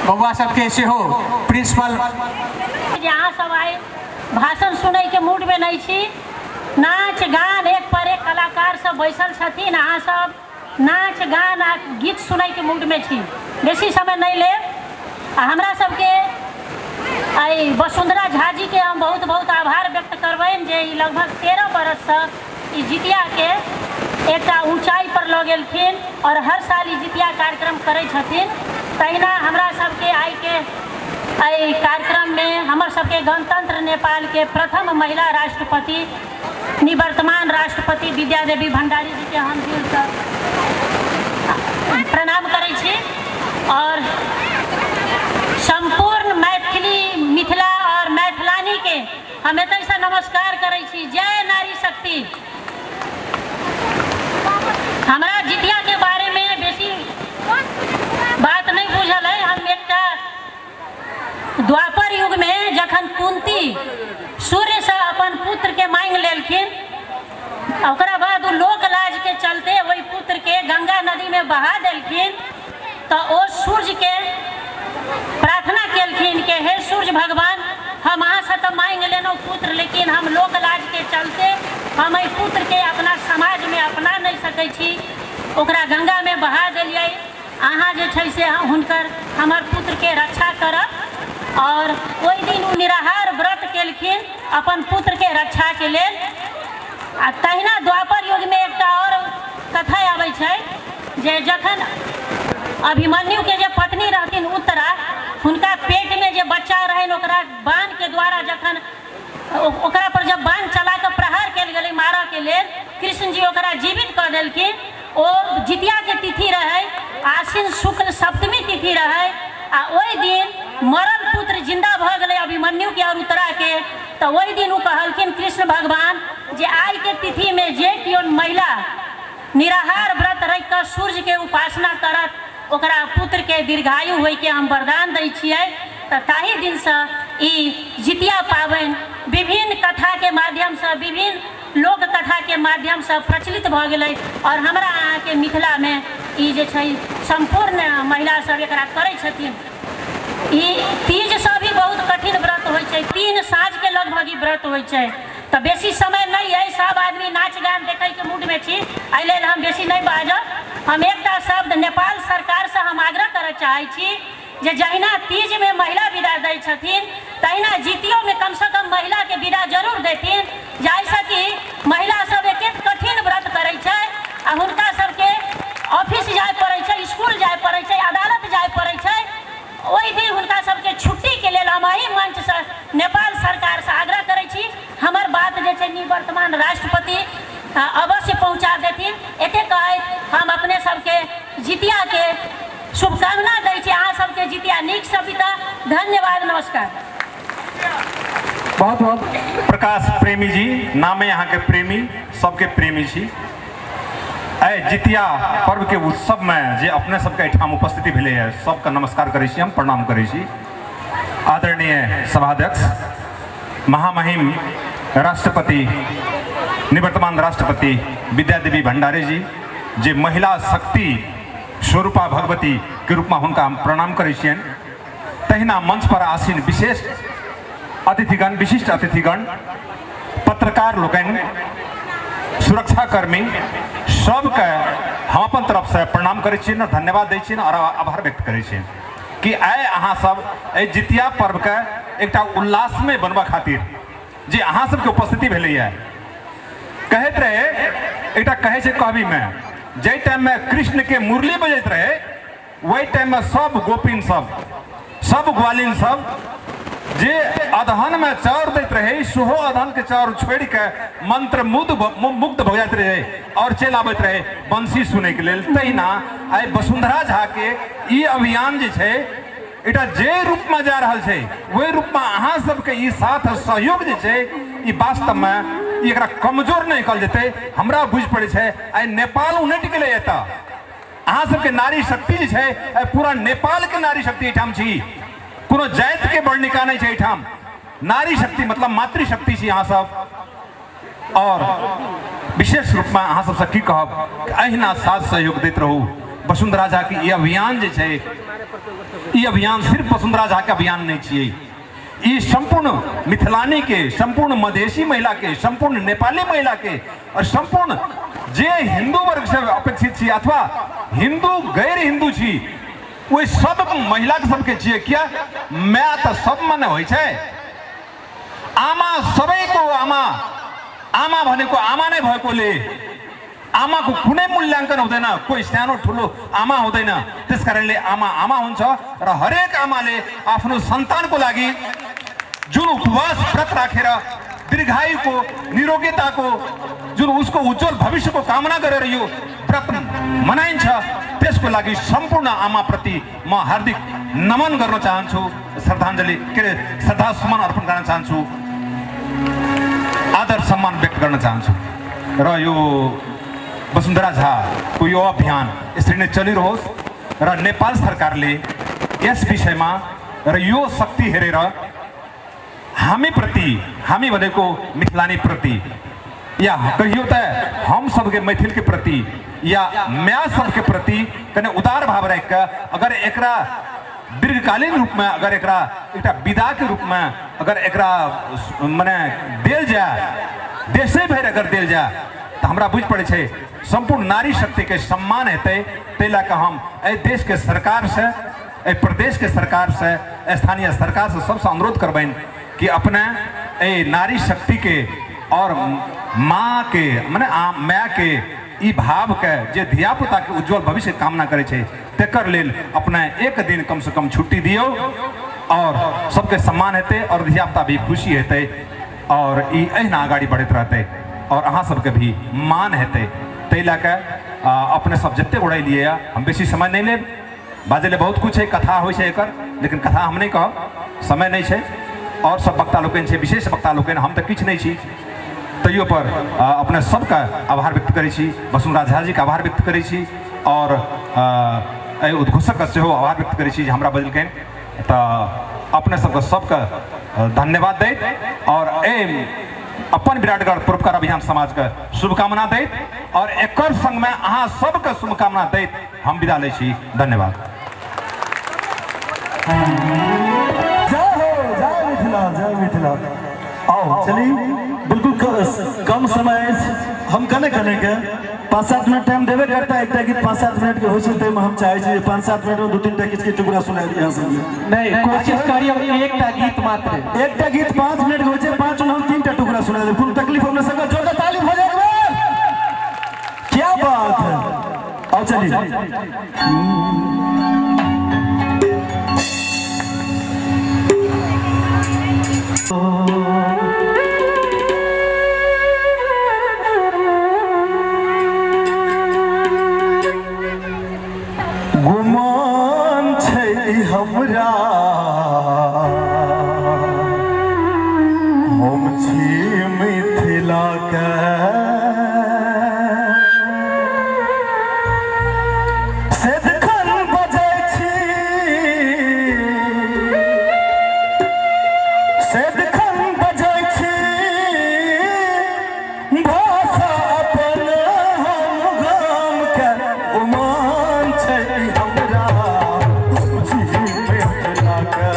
बौआ सबके सेहो प्रिंसिपल। जे अहाँ सब आइ भाषण सुनैके मूडमे नहि छी। नाच गान एक पर एक कलाकार सब बैसल छथिन, अहाँ सब नाच गान आ गीत सुनैके मूडमे छी। बेसी समय नहि लेब। आ हमरा सबके एहि वसुंधरा झा जीके हम बहुत बहुत आभार व्यक्त करबनि जे ई लगभग 13 बरससँ ई जितियाके एकटा ऊँचाइ पर लऽ गेलखिन और हर साल ई जितिया कार्यक्रम करै छथिन। तहिना हमरा सबके आइके एहि कार्यक्रममे हमर सबके गणतंत्र नेपालके प्रथम महिला राष्ट्रपति निवर्तमान राष्ट्रपति विद्या देवी भंडारी जीके हम दिलसँ प्रणाम करै छी और सम्पूर्ण मैथिली मिथिला और मैथिलानीके हम एतहिसँ नमस्कार करै छी। जय नारी शक्ति। हमरा जितियाके बारेमे बेसी बात नहि बुझल अइ। हम एकटा द्वापर युगमे जखन कुंती सूर्यसँ अपन पुत्रके मांगि लेलखिन, ओकरा बाद ओ लोक लाजके चलते ओहि पुत्रके गंगा नदीमे बहा देलखिन, तऽ ओ सूर्यके प्रार्थना केलखिन कि हे सूर्य भगवान, हम अहाँसँ तऽ मांगि लेलहुँ पुत्र, लेकिन हम लोक लाजके चलते हम एहि पुत्रके अपना समाजमे अपना नहि सकै छी, ओकरा गंगामे बहा देलियै, अहाँ जे छै से हुनकर हमर पुत्रके रक्षा करब। और ओहि दिन ओ निराहार व्रत केलखिन अपन पुत्रके रक्षाके लेल। आ तहिना द्वापर युगमे एकटा और कथा आबै छै जे जखन अभिमन्युके जे पत्नी रहथिन उत्तरा, हुनका पेटमे जे बच्चा रहनि ओकरा बाणके द्वारा जखन ओकरा पर जब बाण चला कऽ प्रहार कयल गेलै मारऽके लेल, कृष्ण जी ओकरा जीवित कऽ देलखिन। ओ जितियाके तिथि रहै, आश्विन शुक्ल सप्तमी तिथि रहै, आ ओहि दिन मरल पुत्र जिंदा भऽ गेलै अभिमन्युके और उत्तराके। तऽ ओहि दिन ओ कहलखिन कृष्ण भगवान जे आइके तिथिमे जे केओ महिला निराहार व्रत रखि कऽ सूर्यके उपासना करत, ओकरा पुत्रके दीर्घायु होइके हम वरदान दै छियै। तऽ ताहि दिनसँ ई जितिया पाबनि विभिन्न कथाके माध्यमसँ, विभिन्न लोक कथाके माध्यमसँ प्रचलित भऽ गेलै और हमरा अहाँके मिथिलामे ई जे छै सम्पूर्ण महिला सब एकरा करै छथिन। ई तीजसँ भी बहुत कठिन व्रत होइ छै, 3 साँझके लगभग ई व्रत होइ छै। तऽ बेसी समय नहि अइ, सब आदमी नाच गान देखैके मूडमे छी, एहि लेल हम बेसी नहि बाजब। हम एकटा शब्द नेपाल सरकारसँ हम आग्रह करऽ चाहै छी जे जहिना तीजमे महिला विदा दै छथिन तहिना जितियोमे कमसँ कम महिलाके विदा जरूर देथिन, जाहिसँ कि महिला सब एक एक कठिन व्रत करै छै आ हुनका सबके ऑफिस जाय पड़ै छै, स्कूल जाय पड़ै छै, अदालत जाय पड़ै छै। ओहि दिन हुनका सबके छुट्टीके लेल हम एहि मंचसँ नेपाल सरकारसँ आग्रह करै छी। हमर बात जे छै निवर्तमान राष्ट्रपति अवश्य पहुँचा देथिन। एतेक कहैत हम अपने सबके जितियाके शुभकामना दै छी। अहाँ सबके जितिया नीकसँ बीतय। धन्यवाद, नमस्कार। बहुत बहुत प्रकाश प्रेमी जी, नामे अहाँके प्रेमी, सबके प्रेमी छी। एहि जितिया पर्वके उत्सवमे जे अपने सबके एहिठाम उपस्थिति भेलैए, सबके नमस्कार करै छी, हम प्रणाम करै छी। आदरणीय सभाध्यक्ष महामहिम राष्ट्रपति निवर्तमान राष्ट्रपति विद्यादेवी भंडारी जी, जे महिला शक्ति स्वरूपा भगवती के रूपमे हुनका हम प्रणाम करै छियनि। तहिना मंच पर आसीन विशेष अतिथिगण, विशिष्ट अतिथिगण, पत्रकार लोकनि, सुरक्षाकर्मी सबके हम अपन तरफसँ प्रणाम करै छियनि और धन्यवाद दै छियनि और आभार व्यक्त करै छियनि कि आइ अहाँ सब एहि जितिया पर्वके एकटा उल्लासमय बनबऽ खातिर जे अहाँ सबके उपस्थिति भेलैए। कहैत रहे, एकटा कहै छै कहबीमे, जाहि टाइममे कृष्णके मुरली बजैत रहे ओहि टाइममे सब गोपिन सब, सब ग्वालिन सब जे अदहनमे चाउर दैत रहे सेहो अदहनके चाउर छोड़िके मंत्र मुग्ध भऽ जाइत रहे और चलि आबैत रहे बंसी सुनैके लेल। तहिना आइ वसुंधरा झाके ई अभियान जे छै एकटा जे रूपमे जा रहल छै ओहि रूपमे अहाँ सबके ई साथ सहयोग जे छै ई वास्तवमे ई एकरा कमजोर नहि कहल जेतै। हमरा बुझि पड़ै छै आइ नेपाल उनटि गेलै। एतऽ अहाँ सबके नारी शक्ति जे छै आइ पूरा नेपालके नारी शक्ति एहिठाम छी, कोनो जातिके वर्णिका नहि छै एहिठाम। नारी शक्ति मतलब मातृशक्ति छी अहाँ सब। और विशेष रूपमे अहाँ सबसँ की कहब, अहिना साथ सहयोग दैत रहू। वसुंधरा झा के ई अभियान जे छै, ई अभियान सिर्फ वसुंधरा झा के अभियान नहि छियै, ई सम्पूर्ण मिथिलानी के, सम्पूर्ण मधेशी महिला के, सम्पूर्ण नेपाली महिला के और सम्पूर्ण जे हिंदू वर्ग से अपेक्षित छी अथवा हिंदू गैर हिंदू छी, ओहि सब महिला के सबके छियै। किया माय तऽ सब मने होइ छै, आमा सबैको आमा, आमा भनेको आमा नै भएकोले आमाको कुनै मूल्याङ्कन हुँदैन, कोही सानो ठुलो आमा हुँदैन। त्यस कारणले आमा आमा हुन्छ र हरेक आमाले आफ्नो सन्तानको लागि जुन उपवास व्रत राखेर दीर्घायुको, निरोगिताको, जुन उसको उज्जवल भविष्यको कामना गरेर यो व्रत मनाइन्छ, त्यसको लागि सम्पूर्ण आमाप्रति म हार्दिक नमन गर्न चाहन्छु, श्रद्धाञ्जली के अरे श्रद्धा सुमन अर्पण गर्न चाहन्छु, आदर सम्मान व्यक्त गर्न चाहन्छु। र यो वसुन्धरा झाको यो अभियान यसरी नै चलिरहोस् र नेपाल सरकारले यस विषयमा र यो शक्ति हेरेर हामीप्रति, हामी भनेको मिथिलानीप्रति या कहियो त हम सबके मैथिलके प्रति या माय सबके प्रति कने उदार भाव राखि कऽ अगर एकरा दीर्घकालीन रूपमे, अगर एकरा एकटा विदाके रूपमे अगर एकरा मने देल जाय, देशे भरि अगर देल जाय, तऽ हमरा बुझि पड़ै छै सम्पूर्ण नारी शक्तिके सम्मान हेतै। ताहि लए कऽ हम एहि देशके सरकारसँ, एहि प्रदेशके सरकारसँ, स्थानीय सरकारसँ सबसँ अनुरोध करबनि कि अपने एहि नारी शक्तिके और माँके मने मायके ई भावके जे धियापुताके उज्जवल भविष्य कामना करै छै, तेकर लेल अपने एक दिन कमसँ कम छुट्टी दियौ और सबके सम्मान हेतै और धियापुता भी खुशी हेतै और ई एहिना अगाडि बढ़ैत रहतै और अहाँ सबके भी मान हेतै। ताहि लए कऽ अपने सब जते गोटे एलियै, हम बेसी समय नहि लेब, बाजै लए बहुत कुछ है, कथा होइ छै एकर, लेकिन कथा हम नहि कहब, समय नहि छै। और सब वक्ता लोकनि छै, विशेष वक्ता लोकनि, हम तऽ किछु नहि छी, तैयो पर अपने सबके आभार व्यक्त करै छी, वसुंधरा झा जीके आभार व्यक्त करै छी और एहि उद्घोषकके सेहो आभार व्यक्त करै छी जे हमरा बजलकनि। तऽ अपने सबके सबके धन्यवाद दैत और एहि अपन विराटगढ़ परोपकार अभियान समाजके शुभकामना दैत और एकर संगमे अहाँ सबके शुभकामना दैत हम विदा लै छी। धन्यवाद। जय हो, जय मिथिला, जय मिथिला। आओ चली, बिल्कुल कम समय अछि, हम कने कने के 5-7 मिनट टाइम देबे करता, एकटा गीत 5-7 मिनट के होइ छै, ताहिमे हम चाहै छी जे 5-7 मिनट में 2-3 टा किछु किछु टुकड़ा सुना दी अहाँ सबके। नहीं, कोशिश करियो एकटा गीत मात्र। एकटा गीत 5 मिनट के होइ छै, 5 में हम 3 टा टुकड़ा सुना देब, कोनो तकलीफ अपने सबके? जोरदार ताली भऽ जाए एक बार, क्या बात है। आओ चलिए। गुमान छै हमरा, हम छी मिथिला के, सदिखन बजै छी, सदिखन बजै छी भाषा अपन हम गाम के, गुमान छै हमरा, हम छी मिथिला के।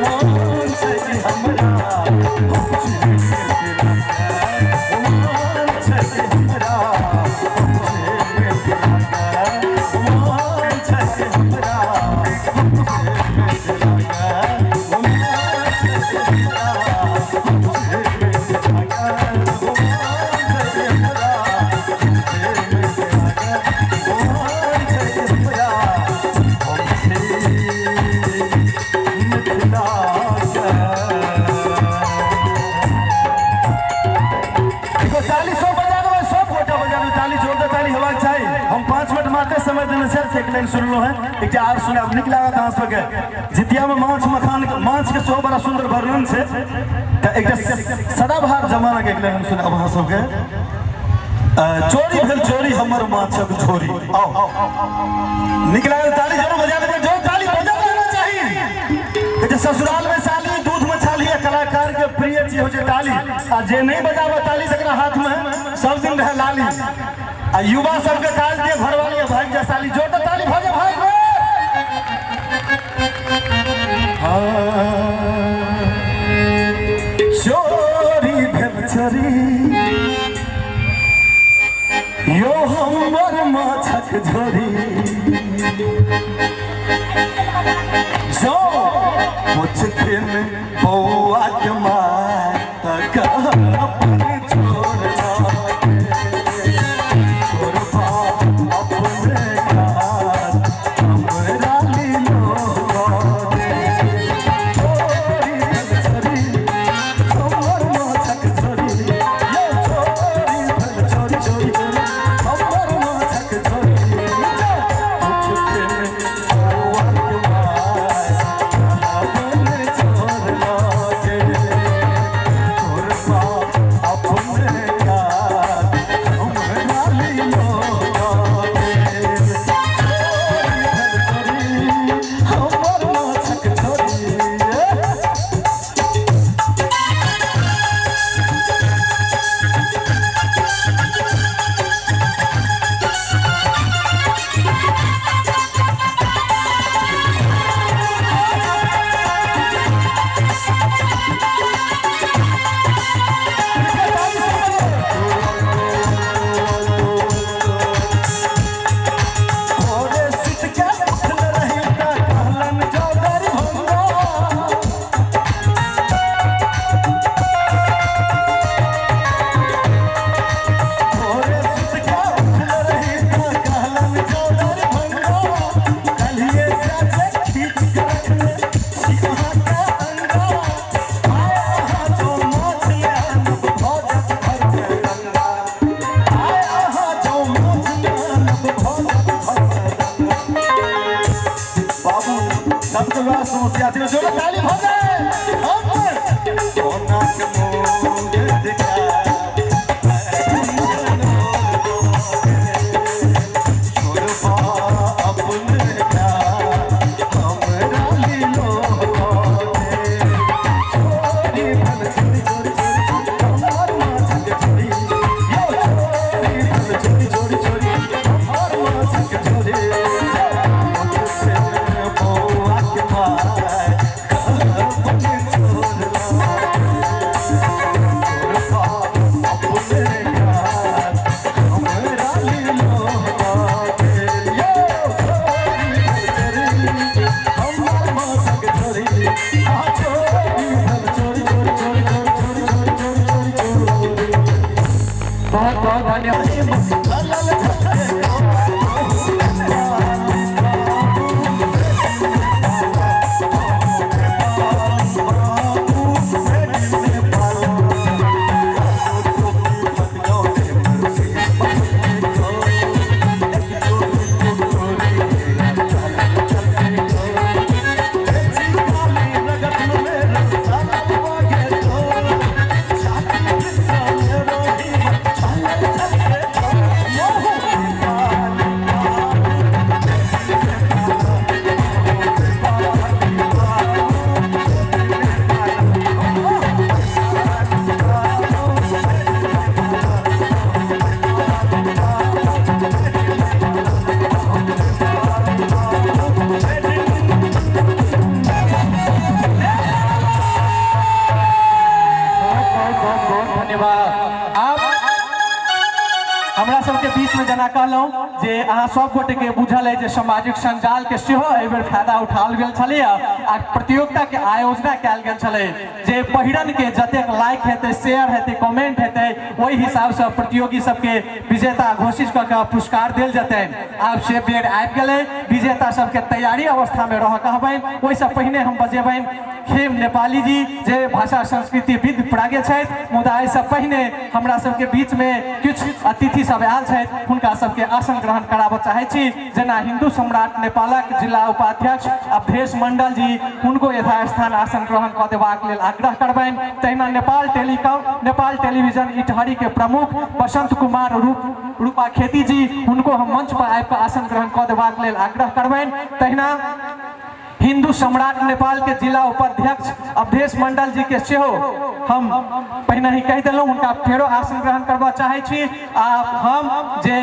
मान छै हमरा, हम छी मिथिला के। मान छै हमरा, हम छी मिथिला के। मान छै हमरा, हम छी मिथिला के। मान छै हमरा, हम छी मिथिला के। मान छै हमरा, हम छी मिथिला के। मान छै हमरा, हम छी मिथिला के। एगो ताली सब बजा देबै, सब गोटा बजा देबै ताली, जोरदार ताली हेबाक चाही। हम 5 मिनट मात्र समय देने सर, एक लाइन सुनलहुँ हैं, एकटा आर सुनाब, नीक लागत अहाँ सबके। जितियामे माछ मखान, माछके सेहो बड़ा सुन्दर वर्णन छै, तऽ एकटा सदाबहार जमानाके एक लाइन हम सुनाब अहाँ सबके। चोरी भेल चोरी हमर माछक झोरी। आओ, नीक लागल ताली जरूर बजा देबै, जोर ताली बजल रहना चाही। कहै छै ससुराल में साली दूध में छाली, कलाकार के प्रिय चीज होइ छै ताली, आ जे नहीं बजाबे ताली तकरा हाथ में सब दिन रहे लाली, आ युवा सबके काज दिए घरवाली भागि जा साली। जोर दे ताली भऽ जाए भागि। चोरी भेल चोरी यो हमर माछक झोरी, जो पुछथिन बौआ के माय तऽ कहबनि छोड़बा छोड़बा अपने काज हमरा लीलो दे। चोरी भेल चोरी हमर माछक झोरी, यो चोरी भेल चोरी चोरी चोरी हमर माछक झोरी, जो पुछथिन बौआ के माय कहबनि छोड़बा के छोड़बा अपने काज हमरा लीलो दे। चोरी भेल चोरी हमर माछक झोरी। भोरे सुति के उठल रही तऽ कहलनि जो दरभंगा, भोरे सुति के उठल रही तऽ कहलनि जो दरभंगा, काल्हिये से जे खींच के रखने छी अहाँके अंगा, आइ अहाँ जो माछ ले आनब भऽ जायत घर में दंगा, आइ अहाँ जो माछ ले आनब भऽ जायत घर में दंगा। बाबू सबके बड़ा समस्या छै, जोर ताली भऽ जाए। हमर सोना के मूंग दिखा छोड़बा अपने काज हमरा लीलो दे। चोरी भेल चोरी चोरी चोरी हमर माछक झोरी, यो चोरी भेल चोरी चोरी चोरी हमर माछक झोरी, बौआ के माय कहबनि छोड़बा छोड़बा अपने काज हमरा लीलो दे। यो चोरी भेल चोरी हमर माछक झोरी, आ चोरी भेल चोरी चोरी चोरी चोरी चोरी चोरी चोरी चोरी चोरी। बहुत बहुत धन्यवाद। चल। के बीच में जेना कहलहुँ जे अहाँ सब गोटे के बुझल है जे सामाजिक संजाल के सेहो एहि बेर फायदा उठाओल गेल छलैया आ प्रतियोगिता के आयोजना कयल गेल छलै जे पहिरन के जतेक लाइक हेतै, शेयर हेतै, कमेंट हेतै, ओहि हिसाबसँ प्रतियोगी सबके विजेता घोषित कऽ के पुरस्कार देल जेतनि। आब से बेर आबि गेलै, विजेता सबके तैयारी अवस्था में रह कहबनि। ओहिसँ पहिने हम बजेबनि खेम नेपाली जी जे भाषा संस्कृति विद प्राज्ञ छथि, मुदा एहिसँ पहिने हमरा सबके बीच में किछु अतिथि सब आयल छथि, हुनका सबके आसन ग्रहण कराबऽ चाहै छी। जेना हिंदू सम्राट नेपालक जिला उपाध्यक्ष अवधेश मंडल जी, हुनको यथास्थान आसन ग्रहण कऽ देबाक लेल आग्रह करबनि। तहिना नेपाल टेलीकॉम नेपाल टेलीविजन इटहरी के प्रमुख बसंत कुमार रूपा खेती जी, हुनको हम मंच पर आबि कऽ आसन ग्रहण कऽ देबाक लेल आग्रह करबनि। तहिना हिंदू सम्राट नेपाल के जिला उपाध्यक्ष अवधेश मंडल जी के सेहो हम पहिने ही कहि देलहुँ, हुनका फेरो आसन ग्रहण करबऽ चाहै छी। आ हम जे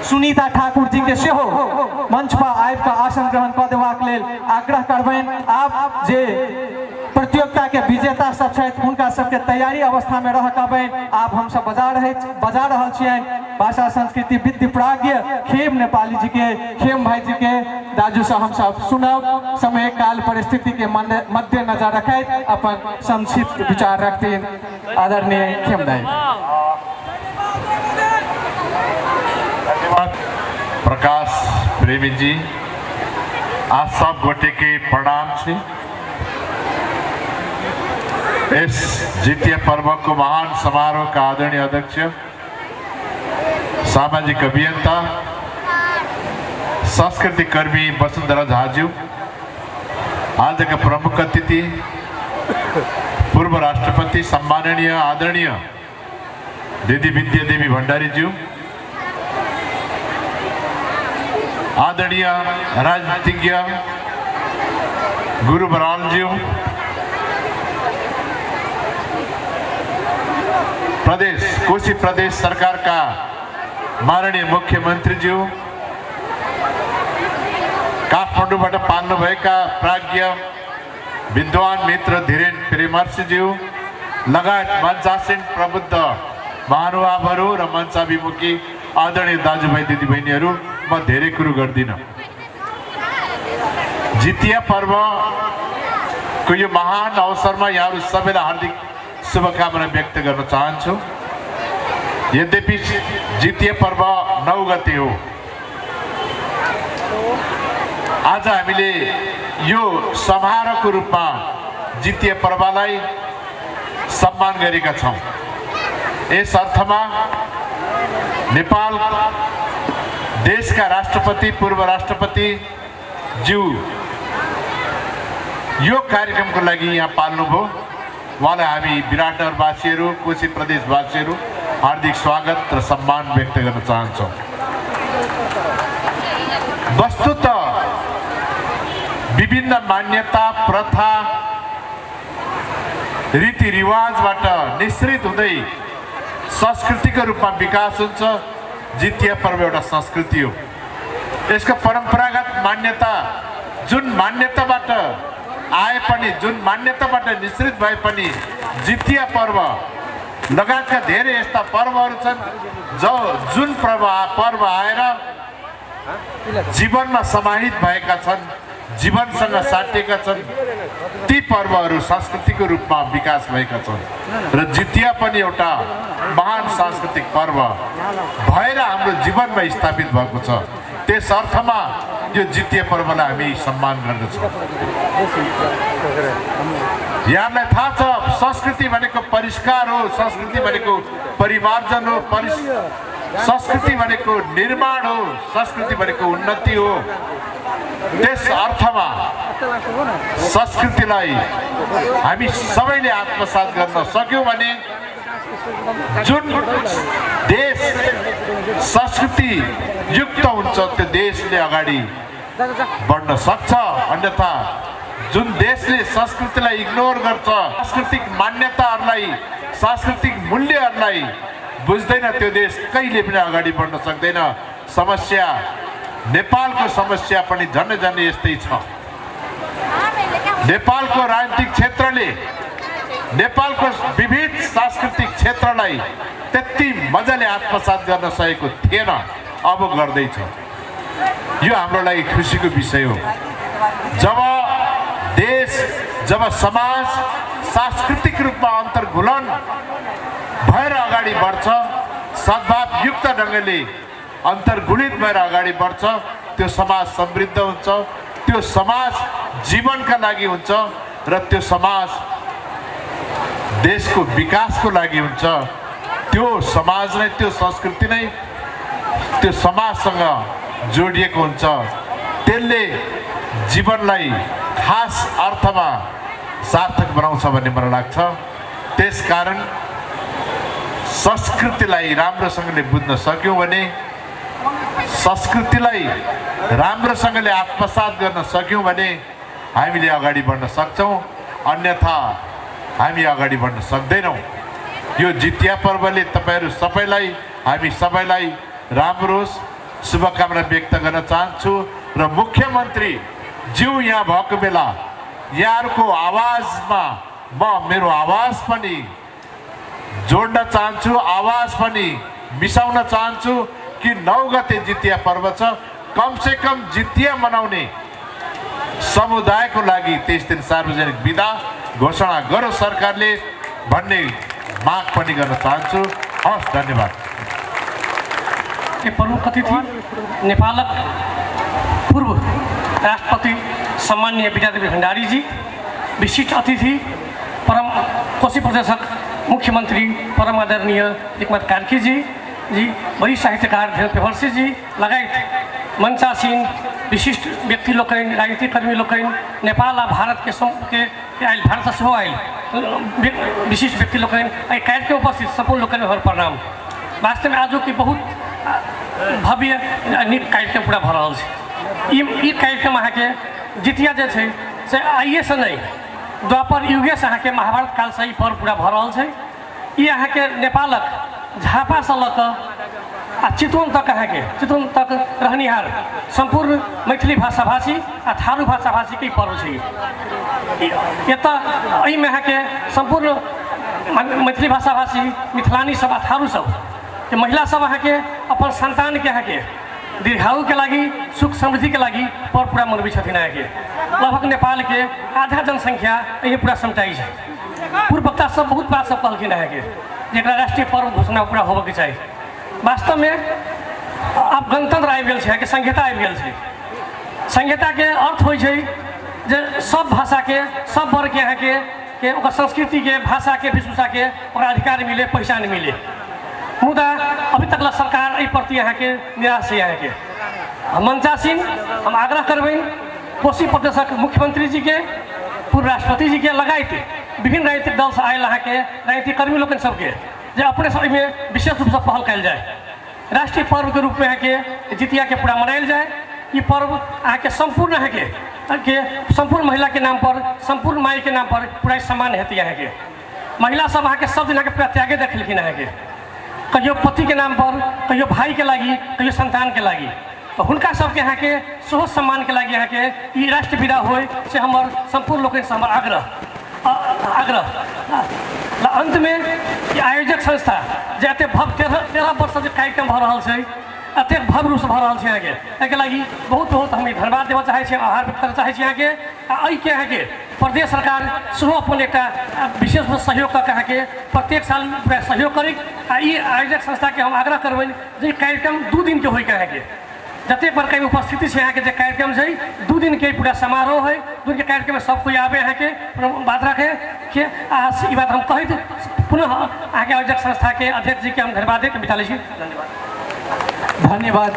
सुनीता ठाकुर जी के सेहो मंच पर आबि कऽ आसन ग्रहण कऽ देबाक लेल आग्रह करबनि। आब जे प्रतियोगिता के विजेता सब छथि हुनका सबके तैयारी अवस्था में रह कहबनि। आब हमसब बजा रहल छियनि भाषा संस्कृति विद्य प्राज्ञ खेम नेपाली जी के, खेम भाई जी के दाजू से हम सब सुनब। समय काल परिस्थिति के मद्देनजर रखैत अपन संक्षिप्त विचार रखथिन आदरणीय खेम भाई। धन्यवाद प्रकाश प्रेमी जी, आज सब गोटे के प्रणाम छी। इस जितिया पर्व को महान समारोह का आदरणीय अध्यक्ष, सामाजिक अभियंता, सांस्कृतिक कर्मी वसुंधरा झाज्यू, आज का प्रमुख अतिथि पूर्व राष्ट्रपति सम्माननीय आदरणीय दीदी विद्या देवी भंडारी ज्यू, आदरणीय राजनीतिज्ञ गुरु बराल ज्यू, प्रदेश कोसी प्रदेश सरकार का माननीय मुख्यमंत्री ज्यू, काठमाडौँबाट पाल्नुभएका प्राज्ञ विद्वान मित्र धीरेन प्रेमर्षिज्यू लगायत मञ्चासीन प्रबुद्ध महानुभावहरू र मञ्चाभिमुखी आदरणीय दाजुभाइ दिदीबहिनीहरू, म धेरै कुरो गर्दिनँ। जितिया पर्वको यो महान अवसरमा यहाँहरू सबैलाई हार्दिक शुभकामना व्यक्त गर्न चाहन्छु। यद्यपि जितिया पर्व 9 गते हो, आज हामीले यो समारोहको रूपमा जितिया पर्वलाई सम्मान गरेका छौँ। यस अर्थमा नेपाल देशका राष्ट्रपति, पूर्व राष्ट्रपति ज्यू यो कार्यक्रमको लागि यहाँ पाल्नुभयो, उहाँलाई हामी विराटनगरवासीहरू, कोशी प्रदेशवासीहरू हार्दिक स्वागत र सम्मान व्यक्त गर्न चाहन्छौँ। वस्तुतः विभिन्न मान्यता, प्रथा, रीतिरिवाजबाट निःसृत हुँदै संस्कृतिको रूपमा विकास हुन्छ। जितिया पर्व एउटा संस्कृति हो। यसको परम्परागत मान्यता जुन मान्यताबाट आए पनि, जुन मान्यताबाट निःसृत भए पनि जितिया पर्व लगायतका धेरै यस्ता पर्वहरू छन् जुन पर्व आएर जीवनमा समाहित भएका छन्, जीवनसँग साटिएका छन्, ती पर्वहरू सांस्कृतिक रूपमा विकास भएका छन् र जितिया पनि एउटा महान सांस्कृतिक पर्व भएर हाम्रो जीवनमा स्थापित भएको छ। त्यस अर्थमा यो जितिया पर्वलाई हामी सम्मान गर्दछौँ। यहाँलाई थाहा छ, संस्कृति भनेको परिष्कार हो, संस्कृति भनेको परिमार्जन हो, संस्कृति भनेको निर्माण हो, संस्कृति भनेको उन्नति हो। त्यस अर्थमा संस्कृतिलाई हामी सबैले आत्मसात गर्न सक्यौँ भने जुन देश संस्कृति युक्त हुन्छ त्यो देशले अगाडि बढ्न सक्छ। अन्यथा जुन देशले संस्कृतिलाई इग्नोर गर्छ, सांस्कृतिक मान्यताहरूलाई, सांस्कृतिक मूल्यहरूलाई बुझ्दैन, त्यो देश कहिले पनि अगाडि बढ्न सक्दैन। समस्या नेपालको समस्या पनि झन्डै झन्डै यस्तै छ। नेपालको राजनीतिक क्षेत्रले, नेपालको विविध सांस्कृतिक क्षेत्रलाई त्यति मजाले आत्मसात गर्न सकेको थिएन, अब गर्दैछ। यो हाम्रो लागि खुसीको विषय हो। जब देश, जब समाज सांस्कृतिक रूपमा अन्तर्घुलन भएर अगाडि बढ्छ, सद्भावयुक्त ढङ्गले अन्तर्घुलित भएर अगाडि बढ्छ, त्यो समाज समृद्ध हुन्छ, त्यो समाज जीवनका लागि हुन्छ र त्यो समाज देशको विकासको लागि हुन्छ। त्यो समाज नै, त्यो संस्कृति नै त्यो समाजसँग जोडिएको हुन्छ। त्यसले जीवनलाई खास अर्थमा सार्थक बनाउँछ भन्ने मलाई लाग्छ। त्यसकारण संस्कृतिलाई राम्रोसँगले बुझ्न सक्यौँ भने, संस्कृतिलाई राम्रोसँगले आत्मसात गर्न सक्यौँ भने हामीले अगाडि बढ्न सक्छौँ, अन्यथा हामी अगाडि बढ्न सक्दैनौँ। यो जितिया पर्वले तपाईँहरू सबैलाई, हामी सबैलाई राम्रो शुभकामना व्यक्त गर्न चाहन्छु र मुख्यमन्त्री ज्यू यहाँ भएको बेला यहाँहरूको आवाजमा म मेरो आवाज पनि जोड्न चाहन्छु, आवाज पनि मिसाउन चाहन्छु कि 9 गते जितिया पर्व छ, कमसेकम जितिया मनाउने समुदायको लागि त्यस दिन सार्वजनिक बिदा घोषणा गरोस् सरकारले भन्ने माग पनि गर्न चाहन्छु। हवस्, धन्यवाद। के प्रमुख अतिथि नेपालक पूर्व राष्ट्रपति सम्माननीय विद्यादेवी भण्डारीजी, विशिष्ट अतिथि परम कोशी प्रदेशक मुख्यमंत्री परम आदरणीय एकमत कार्की जी जी, वरिष्ठ साहित्यकार धीरेन्द्र प्रेमर्षि जी लगायत मंचासीन विशिष्ट व्यक्ति लोकनि, राजनीतिक कर्मी लोकनि, नेपाल आ भारत के आयल, भारत सेहो आयल विशिष्ट व्यक्ति लोकनि, एहि कार्यक्रम उपस्थित सम्पूर्ण लोकनि हमर प्रणाम। वास्तवमे आजुक ई बहुत भव्य नीक कार्यक्रम पूरा भऽ रहल छै। ई कार्यक्रम अहाँके जितिया जे छै से आइएसँ नहि, द्वापर युगेसँ अहाँके महाभारत कालसँ ई पर्व पूरा भऽ रहल छै। ई अहाँके नेपालक झापासँ लऽ कऽ आ चितवन तक अहाँके चितवन तक रहनिहार सम्पूर्ण मैथिली भाषाभाषी आ थारू भाषाभाषीके ई पर्व छै। एतऽ एहिमे अहाँके सम्पूर्ण मैथिली भाषाभाषी मिथिलानी सब आ थारू सब के महिला सब अहाँके अपन सन्तानके अहाँके दीर्घायुके लागि, सुख समृद्धिके लागि पर्व पूरा मनबै छथिन। अहाँके लगभग नेपालके आधा जनसंख्या एहिमे पूरा समटाइ छै। पूर्व वक्ता सब बहुत बात सब कहलखिन अहाँके जेकरा राष्ट्रीय पर्व घोषणा पूरा होबऽके चाही। वास्तवमे आब गणतंत्र आबि गेल छै, अहाँके संहिता आबि गेल छै। संहिताके अर्थ होइ छै जे सब भाषाके, सब वर्गके अहाँके के ओकर संस्कृतिके, भाषाके, वेशभूषाके ओकरा अधिकार मिले, पहिचान मिले। मुदा अभी तक ला सरकार एहि प्रति अहाँके निराश छै। अहाँके हम मंचासीन हम आग्रह करबनि कोशी प्रदेशक मुख्यमंत्री जी के, पूर्व राष्ट्रपति जी के लगायत विभिन्न राजनीतिक दलसँ आयल अहाँके राजनीतिक कर्मी लोकनि सबके जे अपने सब एहिमे विशेष रूपसँ पहल कयल जाय। राष्ट्रीय पर्वके रूपमे अहाँके जितियाके पूरा मनायल जाय। ई पर्व अहाँके सम्पूर्ण अहाँके के सम्पूर्ण महिलाके नाम पर, सम्पूर्ण मायके नाम पर पूरा सम्मान हेतै। अहाँके महिला सब अहाँके सब दिन अहाँके पूरा त्यागे देखेलखिन। अहाँके कहियो पतिके नाम पर, कहियो भाईके लागि, कहियो सन्तानके लागि, तऽ हुनका सबके अहाँके सेहो सम्मानके लागि अहाँके ई राष्ट्र विदा होय से हमर सम्पूर्ण लोकनिसँ हमर आग्रह आग्रह। अन्तमे ई आयोजक संस्था जे एतेक भव्य 13 वर्षसँ जे कार्यक्रम भऽ रहल छै, एतेक भव्य रूपसँ भऽ रहल छै अहाँके, एहिके लागि बहुत बहुत हम धन्यवाद देबऽ चाहै छी, आभार व्यक्त करऽ चाहै छी अहाँके। आ एहिके अहाँके प्रदेश सरकार सेहो अपन एकटा विशेष रूपसँ सहयोग कऽ के अहाँके प्रत्येक साल पूरा सहयोग करै। आ ई आयोजक संस्थाके हम आग्रह करबनि जे ई कार्यक्रम 2 दिनके होइके, अहाँके जतेक बड़का उपस्थिति छै अहाँके जे कार्यक्रम छै 2 दिनके पूरा समारोह है, 2 दिनके कार्यक्रममे सब कोइ आबै, अहाँके बात राखे के। आ ई बात हम कहैत पुनः अहाँके आयोजक संस्थाके अध्यक्ष जीके हम धन्यवाद दैत बिता लै छी। धन्यवाद। धन्यवाद।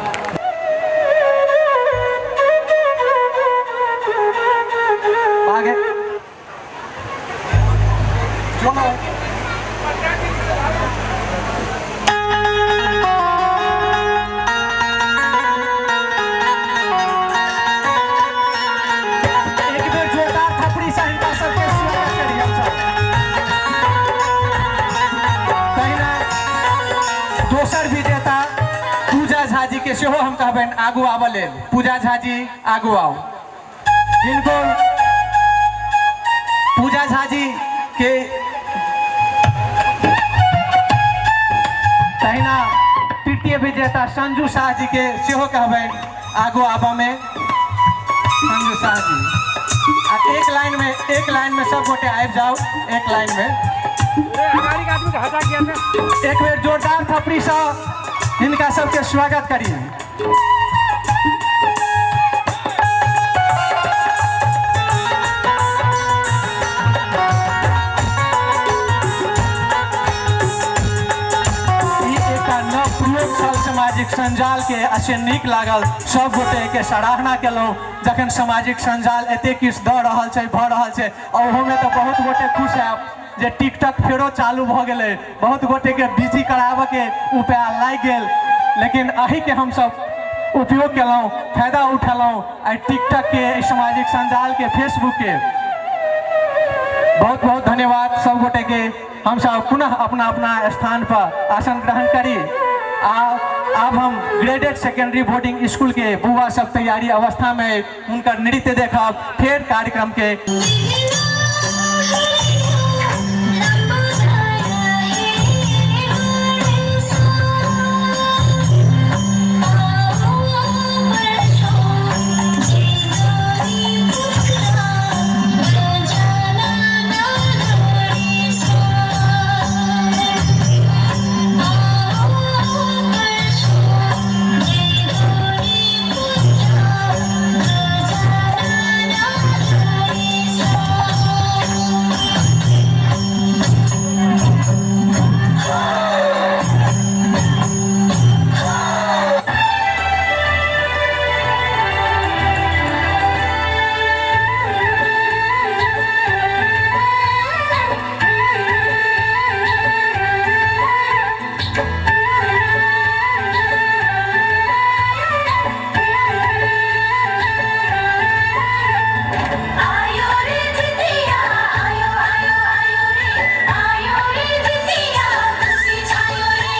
आगे चलो। एक बेर जोरदार थपड़ी से हिनका सबके स्वागत करियौ सब। तहिना दोसर विजेता पूजा झा जी के सेहो हम कहबनि आगू आबऽ लेल। पूजा झा जी आगू आउ। जिनको पूजा झा जी के तहिना तृतीय विजेता संजू शाह जी के सेहो कहबनि आगू आबऽमे। संजू शाह जी आ एक लाइन में सब गोटे आबि जाउ एक लाइन में। एक बेर जोरदार थपड़ीसँ हिनका सबके स्वागत करिए। ई एकटा नव प्रयोग छल सामाजिक संजालके आ से नीक लागल। सब गोटेके सराहना केलहुँ। जखन सामाजिक संजाल एतेक किछु दऽ रहल छै, भऽ रहल छै आ ओहोमे तऽ बहुत गोटे खुश हैब जे टिकटॉक फेरो चालू भऽ गेलै। बहुत गोटेके बिजी कराबऽके उपाय लागि गेल, लेकिन एहिके हमसब उपयोग केलहुँ, फायदा उठेलहुँ एहि टिकटॉकके, एहि सामाजिक संजालके, फेसबुकके। बहुत बहुत धन्यवाद सब गोटेके। हमसब पुनः अपना अपना स्थान पर आसन ग्रहण करी आ आब हम ग्रेडेड सेकेंडरी बोर्डिंग स्कूल के बुआ सब तैयारी अवस्था में हुनकर नृत्य देखब, फेर कार्यक्रम के आयो रे जितिया, आयो आयो आयो रे, आयो रे जितिया, खुशी छायो रे,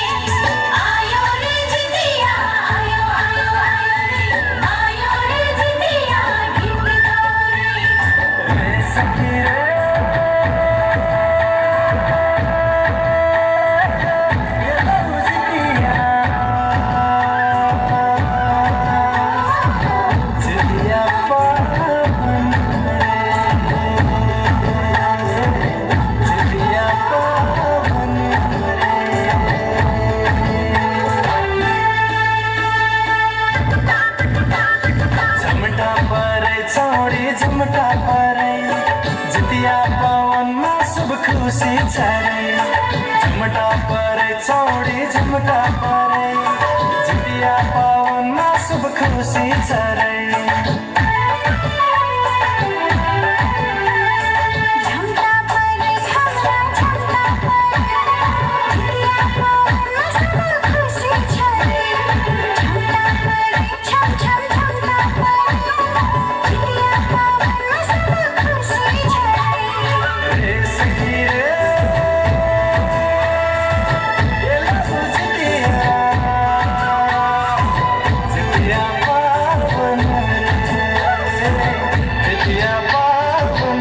आयो रे जितिया, आयो आयो आयो रे, आयो रे जितिया, गीत गाओ रे। सखी रे, ये जितिया, जितिया पावन रे, जितिया पावन रे। झमटा परे छौरी, झमटा परे, जितिया पावनमा शुभ खुसी छ रे। झमटा परे छौरी, झमटा परे, जितिया पावनमा शुभ खुसी छ रे। झमटा परे हमरा, झमटा परे, जितिया पावनमा शुभ खुसी छ रे। झमटा परे छम छम, झमटा परे, जितिया पावनमा शुभ खुसी छ रे। रे सखी रे, ये जितिया, जितिया पावन रे, जितिया पावन।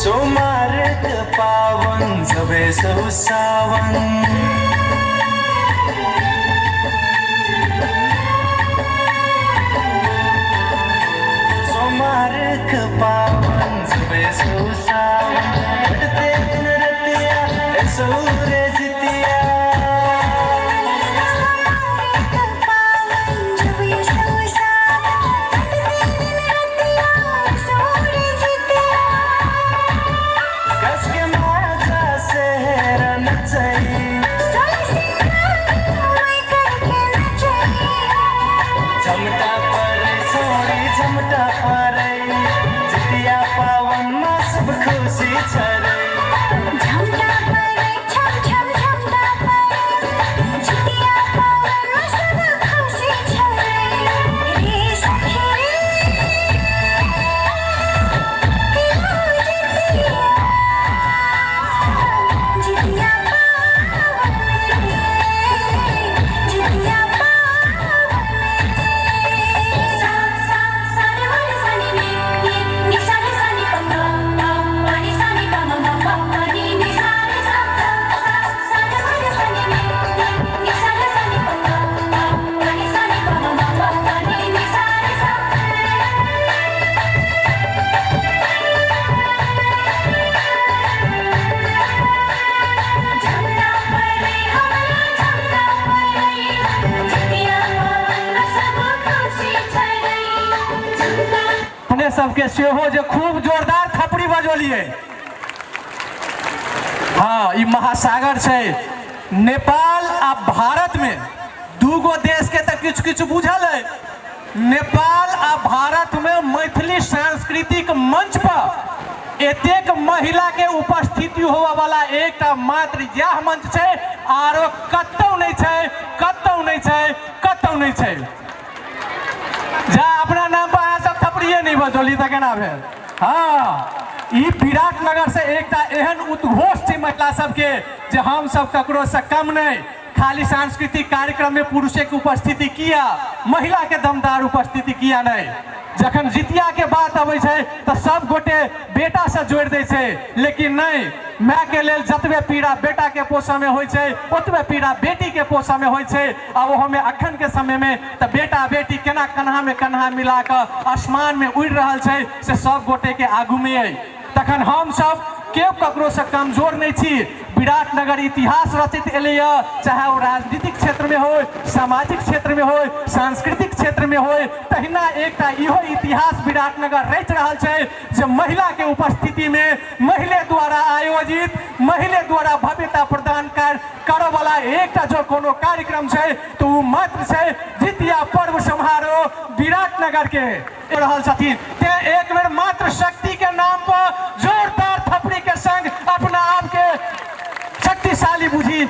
सोमवारक पावन सबे सौ सावन। सोमवारक पावन सबे सौ सावन, बढ़ते दिन रतिया सौरे जितिया। पावन जब ये सौ सावन, कटते दिन रतिया सोरे जितिया। कसके माजा सेहरा नचै। करके नचै। झमटा परे छोरी, झमटा परे, जितिया पावनमा सब खुसी छ रे। झमटा परे छम छम। सबके सेहो जे खूब जोरदार थपड़ी बजौलियै। हाँ, ई महासागर छै। नेपाल आ भारत में दूगो देश के तऽ किछु किछु बुझल है। नेपाल आ भारत में मैथिली सांस्कृतिक मंच पर एतेक महिला के उपस्थिति होबऽ वाला एकटा मात्र इएह मंच छै, आरो कतौ नहि छै, कतौ नहि छै, कतौ नहि छै। जा अपना नाम पर अहाँ सब थपड़िए नहि बजौली तऽ केना भेल? हाँ, ई विराटनगर से एकटा एहन उद्घोष छै महिला सबके जे हम सब ककरो से कम नहि। खाली सांस्कृतिक कार्यक्रम में पुरुषे के उपस्थिति किया, महिला के दमदार उपस्थिति किया नहीं? जखन जितिया के बात अबै छै तऽ सब गोटे बेटा से जोड़ि दै छै, लेकिन नहीं, माय के लेल जतबे पीड़ा बेटा के पोसऽ में होइ छै ओतबे पीड़ा बेटी के पोसऽ में होइ छै। आ ओहो में अखन के समय में तऽ बेटा बेटी केना कन्हा में कन्हा मिला कऽ आसमान में उड़ि रहल छै से सब गोटे के आगू में अइ। तखन हम सब केओ ककरो से कमजोर नहीं छी। विराटनगर इतिहास रचित एलैए, चाहे ओ राजनीतिक क्षेत्रमे होय, सामाजिक क्षेत्रमे होय, सांस्कृतिक क्षेत्रमे होय, तहिना एकटा इहो इतिहास विराटनगर रचि रहल छै जे महिलाके उपस्थितिमे महिले द्वारा आयोजित, महिले द्वारा भव्यता प्रदान करऽवला एकटा जो कोनो कार्यक्रम छै तऽ ओ मात्र छै जितिया पर्व समारोह विराटनगरके रहल छथिन। तें एक बेर मात्र शक्ति के नाम पर जोरदार थपड़ी के संग अपना आप के शक्तिशाली बुझी।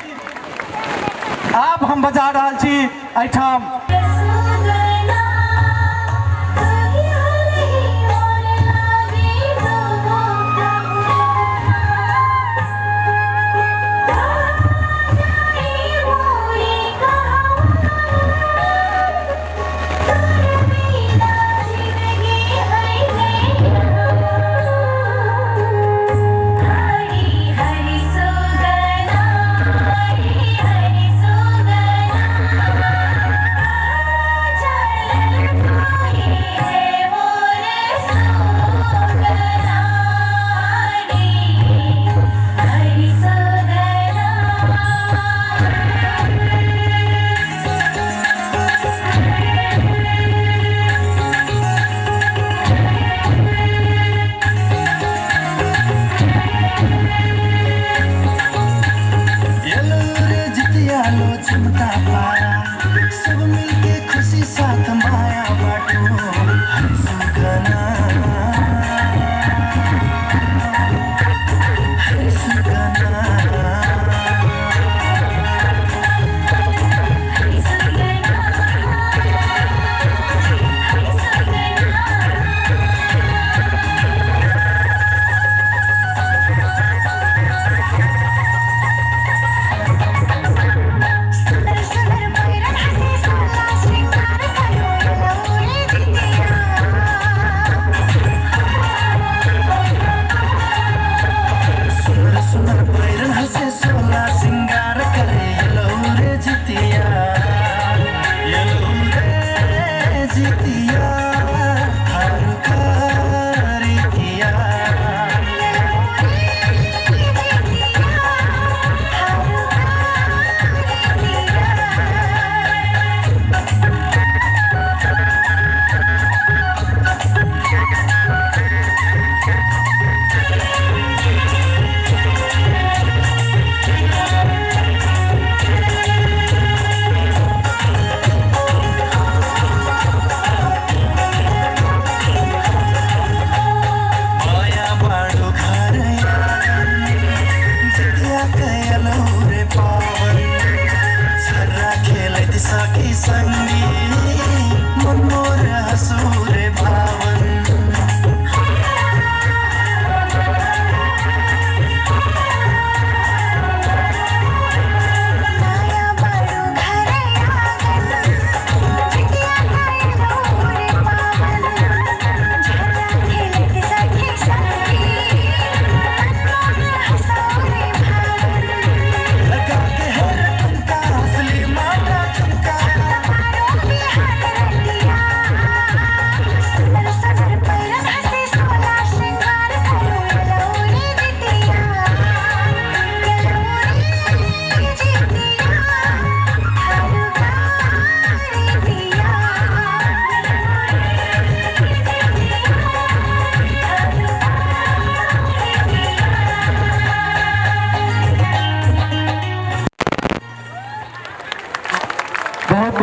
आब हम बजा रहल छी एहिठाम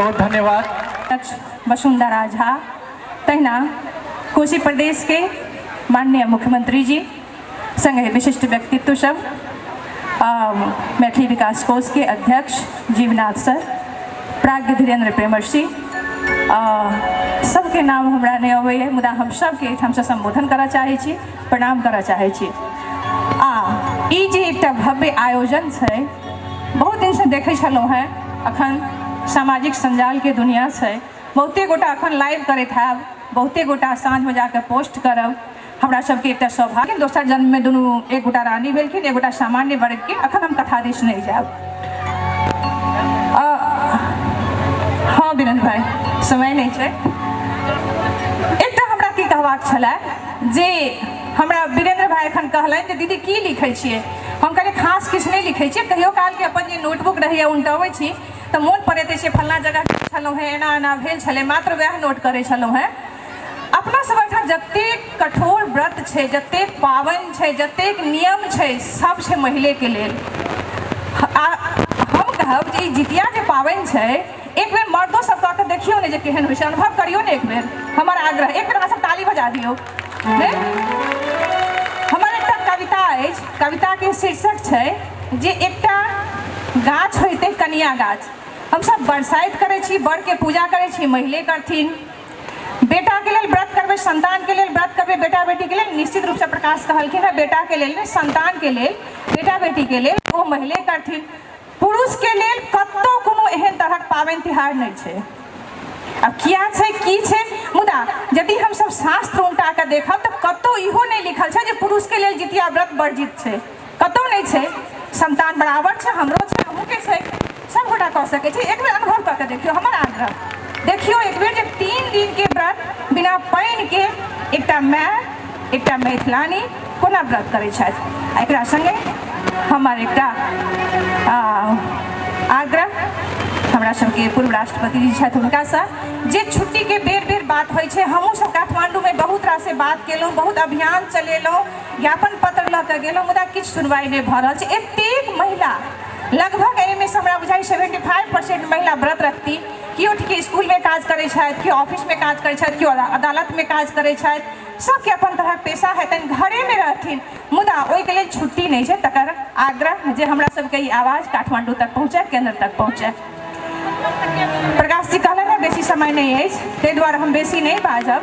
बहुत धन्यवाद। वसुंधरा झा, तहिना कोशी प्रदेशके माननीय मुख्यमंत्री जी संगे विशिष्ट व्यक्तित्व सब, मैथिली विकास कोष के अध्यक्ष जीवनाथ सर, प्राज्ञ धीरेन्द्र प्रेमर्षि, सबके नाम हमरा नहि अबैए, मुदा हम सबके एहिठामसँ सम्बोधन करऽ चाहै छी, प्रणाम करऽ चाहै छी। आ ई जे एकटा भव्य आयोजन छै, बहुत दिनसँ देखै छलहुँ हेँ, अखन सामाजिक सञ्जालके दुनिया छै, बहुते गोटा अखन लाइव करैत हैब, बहुते गोटा साँझमे जाकऽ पोस्ट करब। हमरा सबके एकटा सौभाग्य, दोसर जन्ममे दुनू एक गोटा रानी भेलखिन, एक गोटा सामान्य वर्गके। अखन हम कथा दिस नहि जायब। हँ वीरेन्द्र भाई, समय नहि छै। एकटा हमरा की कहबाक छलै जे हमरा वीरेन्द्र भाई एखन कहलनि जे दीदी की लिखै छियै। हम कहलियै खास किछु नहि लिखै छियै, कहियो कालके अपन जे नोटबुक रहैए उनटबै छी तऽ मोन पड़ैत अछि फल्लाँ जगह छलहुँ हेँ, एना एना भेल छलै, मात्र वएह नोट करै छलहुँ हेँ। अपना सब एहिठाम जतेक कठोर व्रत छै, जतेक पाबनि छै, जतेक नियम छै, सब छै महिलेके लेल। आ हम कहब जे ई जितिया जे पाबनि छै, एक बेर मर्दो सब कऽ के देखियौ ने जे केहन होइ छै, अनुभव करियौ ने एक बेर। हमर आग्रह, एक बेर अहाँ सब ताली बजा दियौ। नहि, हमर एकटा कविता अछि, कविताके शीर्षक छै जे एकटा गाछ होइतै कनिया गाछ। हमसब बरसाइत करै छी, बड़के पूजा करै छी, महिले करथिन। बेटाके लेल व्रत करबै, संतानके लेल व्रत करबै, बेटा बेटीके लेल निश्चित रूपसँ प्रकाश कहलखिन हँ, बेटाके लेल नहि, संतानके लेल, बेटा बेटीके लेल ओ महिले करथिन। पुरुषके लेल कतहु कोनो एहन तरहक पाबनि तिहार नहि छै। आब किया छै की छै, मुदा यदि हमसब शास्त्र उल्टा कऽ देखब तऽ कतहु इहो नहि लिखल छै जे पुरुषके लेल जितिया व्रत वर्जित छै, कतहु नहि छै। संतान बराबर छै, हमरो छै, अहूँके छै, सब गोटा कऽ सकै छै। एक बेर अनुभव कऽ के देखियौ, हमर आग्रह, देखियौ एक बेर जे 3 दिनके व्रत बिना पानिके एकटा माय, एकटा मैथिलानी कोना व्रत करै छथि। आ एकरा सङ्गे हमर एकटा आग्रह हमरा सबके पूर्व राष्ट्रपति जी छथि हुनकासँ, जे छुट्टीके बेर बेर बात होइ छै, हमहूँ सब काठमाण्डूमे बहुत रास बात केलहुँ, बहुत अभियान चलेलहुँ, ज्ञापन पत्र लऽ कऽ गेलहुँ, मुदा किछु सुनवाइ नहि भऽ रहल छै। एतेक महिला, लगभग एहिमे से हमरा बुझाइ 75% महिला व्रत रखती। केओ ठीके इसकुलमे काज करै छथि, केओ ऑफिसमे काज करै छथि, केओ अदालतमे काज करै छथि, सबके अपन तरहक पेशा हेतनि, घरेमे रहथिन, मुदा ओहिके लेल छुट्टी नहि छै। तकर आग्रह जे हमरा सबके ई आवाज काठमाण्डू तक पहुँचै, केन्द्र तक पहुँचै। प्रकाश जी कहलनि हँ बेसी समय नहि अछि, ताहि दुआरे हम बेसी नहि बाजब।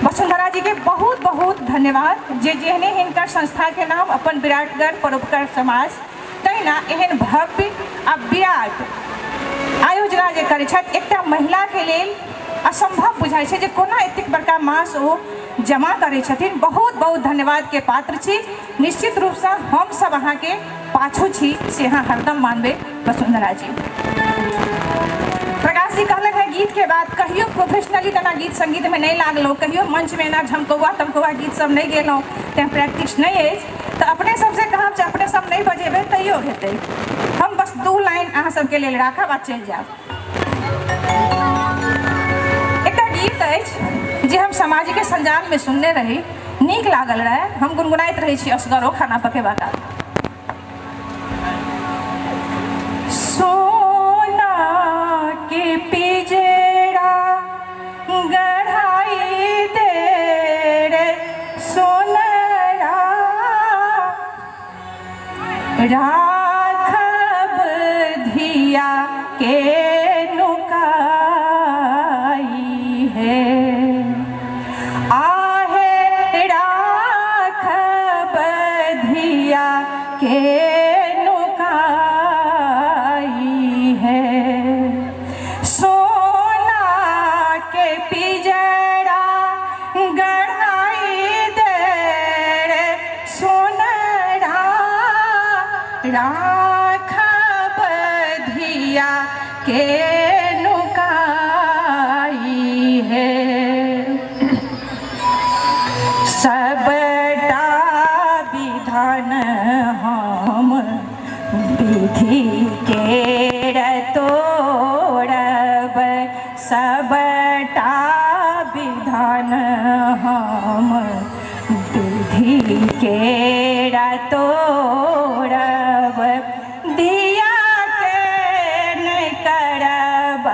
वसुंधरा जी के बहुत बहुत धन्यवाद जे जेहने हिनकर संस्था के नाम अपन विराटगढ़ परोपकार समाज, तहिना एहन भव्य आ विराट आयोजना जे करै छथि, एकटा महिला के लेल असंभव बुझाइ छै जे कोना एतेक बड़का मास ओ जमा करै छथिन। बहुत बहुत धन्यवाद के पात्र छी। निश्चित रूपसँ हम सब अहाँके पाछू छी, से अहाँ हरदम मानबै वसुंधरा जी। प्रकाश जी कहलक है गीत के बाद कहियो प्रोफेशनली तेना गीत संगीत में नहीं लागलहुँ, कहियो मंच में एना झमकौआ तमकौआ गीत सब नहीं गेलहुँ, तें प्रैक्टिस नहीं अछि। तऽ अपने सबसे कहब जे अपने सब नहीं बजेबै तैयो हेतै। हम बस 2 लाइन अहाँ सबके लेल राखब आ चलि जायब। एकटा गीत अछि जे हम सामाजिक संजाल में सुनने रही, नीक लागल रहे, हम गुनगुनाइत रहै छी असगरो खाना पकेबा काल। सोना के पिजरा गढ़ाई दे रे सोनरा, राखब धिया के नुकाई है, आहे राखब धिया के नुकाई है। सोना के पिजरा गढ़ाई दे रे सोनरा, राखब धिया के नुकाई है। सबटा विधान हम विधि के तोड़ब, सबटा विधान हम विधि के तोड़ब, धिया के नहि करब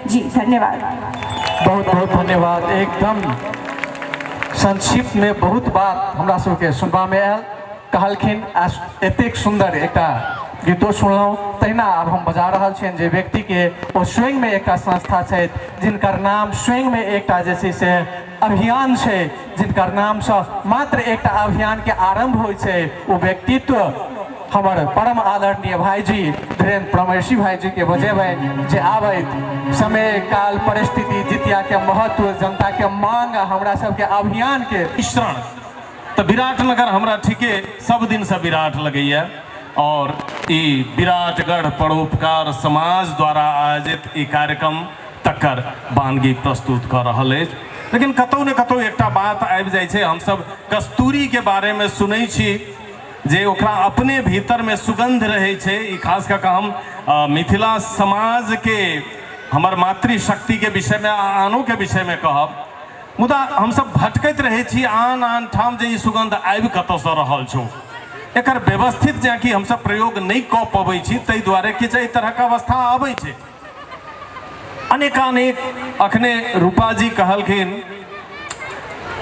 जी धन्यवाद। बहुत बहुत धन्यवाद। एकदम संक्षिप्त में बहुत बात हमरा सबके सुनबामे आयल, कहलखिन आ एतेक सुन्दर एकटा गीतो सुनलहुँ। तहिना आब हम बजा रहल छियनि जे व्यक्तिके ओ स्वयंमे एकटा संस्था छथि जिनकर नाम स्वयंमे एकटा जे छै से अभियान छै, जिनकर नामसँ मात्र एकटा अभियानके आरम्भ होइ छै, ओ व्यक्तित्व हमर परम आदरणीय भाईजी धीरेन्द्र परमेशी भाईजीके बजेबनि जे आबैत समय काल परिस्थिति जितियाके महत्व जनताके मांग आ हमरा सबके अभियानके मिश्रण तऽ विराटनगर हमरा ठीके सब दिनसँ विराट लगैए और ई विराटगढ़ परोपकार समाज द्वारा आयोजित ई कार्यक्रम तकर बानगी प्रस्तुत कऽ रहल अछि। लेकिन कतहु ने कतहु एकटा बात आबि जाइ छै, हमसब कस्तूरीके बारेमे सुनै छी जे ओकरा अपने भीतरमे सुगन्ध रहै छै। ई खास कऽ कऽ हम मिथिला समाजके हमर मातृशक्तिके विषयमे आ आनोके विषयमे कहब, मुदा हमसब भटकैत रहै छी आन आन ठाम जे ई सुगन्ध आबि कतऽसँ रहल छौ। एकर व्यवस्थित जेकि हमसब प्रयोग नहि कऽ पबै छी ताहि दुआरे किछु एहि तरहक अवस्था अबै छै। अनेकानेक अखने रूपाजी कहलखिन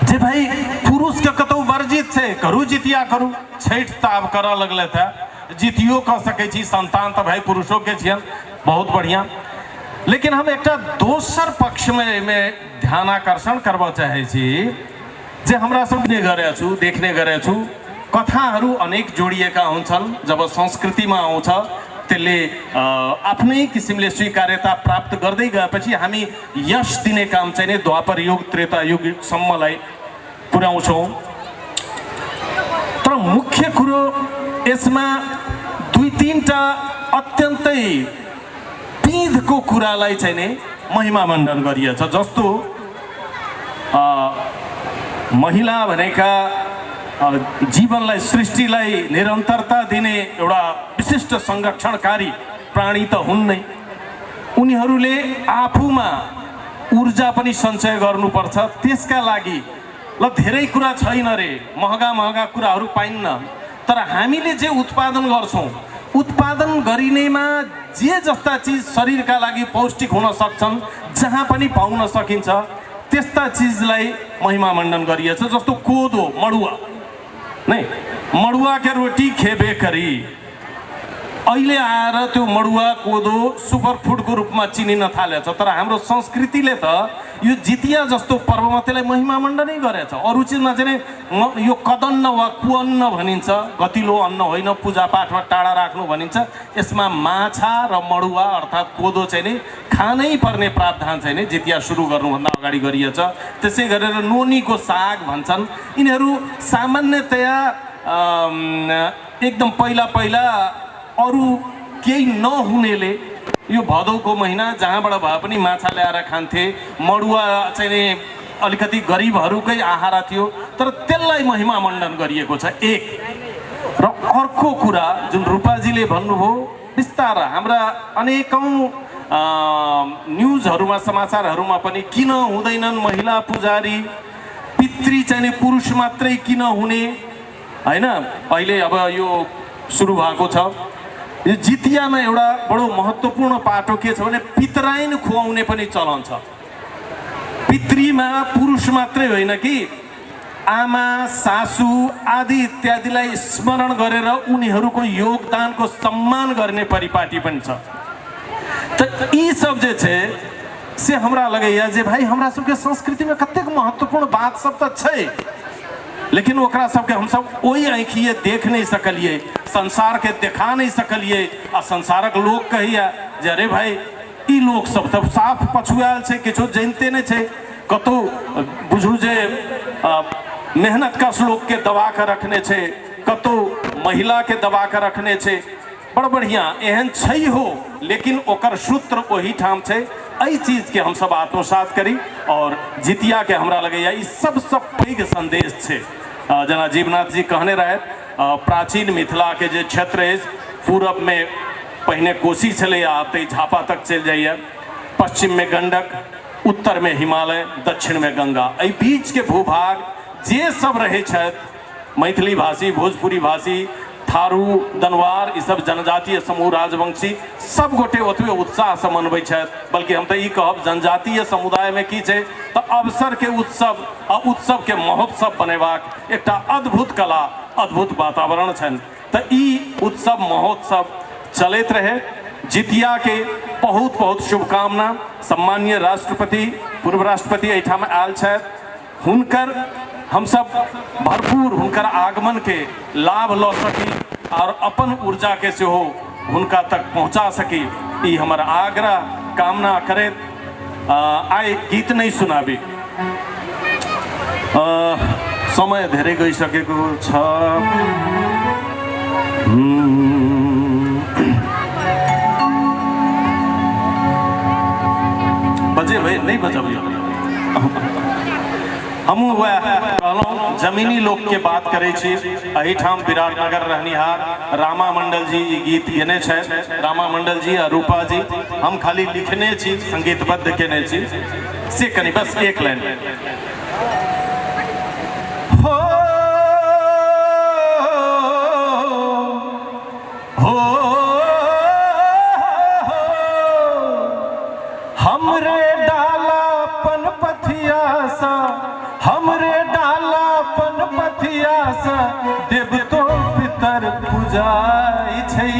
जे भाई पुरुषके कतहु वर्जित छै, करू जितिया करू, छठि तऽ आब करऽ लगलथि हेँ, जितियो कऽ सकै छी, संतान तऽ भाई पुरुषोके छियनि, बहुत बढ़िआँ। लेकिन हम एकटा दोसर पक्षमे एहिमे ध्यानाकर्षण करबऽ चाहै छी जे हमरा सबले गरेको छु, देख्ने गरेको छु, कथाहरू अनेक जोडिएका हुन्छन्। जब संस्कृतिमा आउँछ त्यसले आफ्नै किसिमले स्वीकार्यता प्राप्त गर्दै गएपछि हामी यश दिने काम चाहिँ नै द्वापर युग त्रेता युगसम्मलाई पुर्याउँछौँ। तर मुख्य कुरो यसमा दुई तिनवटा अत्यन्तै पिँधको कुरालाई चाहिँ नै महिमा मण्डन गरिएछ। जस्तो महिला भनेका जीवनलाई सृष्टिलाई निरन्तरता दिने एउटा विशिष्ट संरक्षणकारी प्राणी त हुन् नै, उनीहरूले आफूमा ऊर्जा पनि सञ्चय गर्नुपर्छ। त्यसका लागि ल धेरै कुरा छैन रे, महँगा महँगा कुराहरू पाइन्न, तर हामीले जे उत्पादन गर्छौँ उत्पादन गरिनेमा जे जस्ता चिज शरीरका लागि पौष्टिक हुन सक्छन्, जहाँ पनि पाउन सकिन्छ, त्यस्ता चिजलाई महिमा मण्डन गरिएछ। जस्तो कोदो, मडुवा नै, मडुवाके रोटी खेबे करी, अहिले आएर त्यो मडुवा कोदो सुपर फुडको रूपमा चिनिन थालेछ। तर हाम्रो संस्कृतिले त यो जितिया जस्तो पर्वमा त्यसलाई महिमा मण्डनै गरेछ। अरू चिजमा चाहिँ नि यो कदन्न वा कुअन्न भनिन्छ, गतिलो अन्न होइन, पूजापाठमा टाढा राख्नु भनिन्छ। यसमा माछा र मडुवा अर्थात् कोदो चाहिँ नि खानै पर्ने प्रावधान चाहिँ नि जितिया सुरु गर्नुभन्दा अगाडि गरिएछ। त्यसै गरेर नोनीको साग भन्छन्। यिनीहरू सामान्यतया एकदम पहिला पहिला अरू केही नहुनेले यो भदौको महिना जहाँबाट भए पनि माछा ल्याएर खान्थे। मडुवा चाहिँ नि अलिकति गरिबहरूकै आहारा थियो, तर त्यसलाई महिमा मण्डन गरिएको छ एक। र अर्को कुरा जुन रूपाजीले भन्नुभयो, बिस्तार हाम्रा अनेकौँ न्युजहरूमा समाचारहरूमा पनि किन हुँदैनन् महिला पुजारी, पितृ चाहिँ नि पुरुष मात्रै किन हुने होइन, अहिले अब यो सुरु भएको छ। यो जितियामा एउटा बडो महत्त्वपूर्ण पाटो के छ भने पितराइन खुवाउने पनि चलन छ। पितृमा पुरुष मात्रै होइन कि आमा, सासू आदि इत्यादिलाई स्मरण गरेर उनीहरूको योगदानको सम्मान गर्ने परिपाटी पनि छ। त यी सब जे छै से हमरा लगैया जे भाइ हमरा सबके संस्कृतिमे कतेक महत्वपूर्ण बात सब तऽ छै, लेकिन ओकरा सबके हमसब ओहि आँखिए देख नहि सकलियै, संसारके देखा नहि सकलियै। आ संसारक लोक कहैया जे अरे भाइ ई लोक सब तऽ साफ पछुआयल छै, किछो जनिते नहि छै, कतहु बुझू जे मेहनत कश लोकके दबा कऽ रखने छै, कतहु महिलाके दबा कऽ रखने छै। बड़ बढ़िआँ एहन छै हो, लेकिन ओकर सूत्र ओहिठाम छै। एहि चीजके हमसब आत्मसात करी और जितियाके हमरा लगैया ई सबसँ पैघ सन्देश छै। जेना जीवनाथ जी कहने रहथि, प्राचीन मिथिलाके जे क्षेत्र अछि, पूरबमे पहिने कोसी छलै, आब तऽ झापा तक चलि जाइए, पश्चिममे गंडक, उत्तरमे हिमालय, दक्षिणमे गंगा, एहि बीचके भूभाग जे सब रहै छथि, मैथिली भाषी, भोजपुरी भाषी, थारू, दनवार, ई सब जनजातीय समूह, राजवंशी सब गोटे ओतबे उत्साहसँ मनबै छथि। बल्कि हम तऽ ई कहब जनजातीय समुदायमे की छै तऽ अवसरके उत्सव आ उत्सवके महोत्सव बनेबाक एकटा अद्भुत कला, अद्भुत वातावरण छनि। तऽ ई उत्सव महोत्सव चलैत रहे। जितियाके बहुत बहुत शुभकामना। सम्माननीय राष्ट्रपति, पूर्व राष्ट्रपति एहिठाम आयल छथि, हुनकर हमसब भरपूर हुनकर आगमनके लाभ लऽ सकी आओर अपन ऊर्जाके सेहो हुनका तक पहुँचा सकी, ई हमर आग्रह कामना करैत आइ गीत नहि सुनाबी, समय धेरै गइसकेको छ। बजेबै नहि बजबियौ, हमहूँ वएह कहलहुँ, जमीनी लोकके बात करै छी। एहिठाम विराटनगर रहनिहार रामा मंडल जी ई गीत गेने छथि, रामा मंडल जी आ रूपा जी, हम खाली लिखने छी, संगीतबद्ध केने छी, से कनि बस एक लाइन। हो हो हमरे डाला पन पथिया सा, हमरे डाला पन पथिया सा, देवतो पितर पूजाइ छै,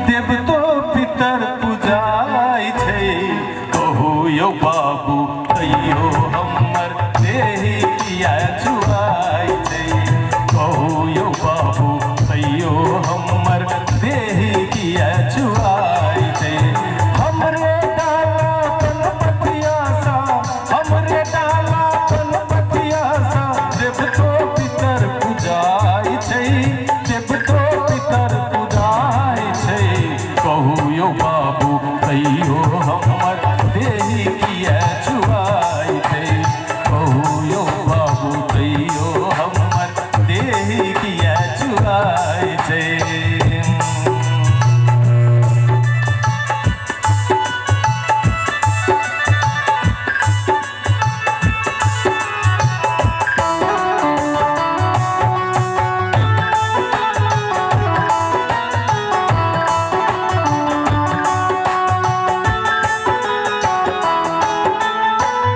देवतो पितर पूजाइ छै। कहू यौ बाबू तैयो हमर देही किया छुआइ छै, कहू यौ बाबू तैयो हमर देही किया छुआइ छै। हमरे डाला पन पथिया सा, हमरे डाला पन पथिया सा, देवतो पितर पूजाइ छै, देवतो पितर पूजाइ छै। कहू यौ बाबू तैयो हमर देही किया छुआइ छै, कहू यौ बाबू तैयो हमर देही किया छुआइ छै।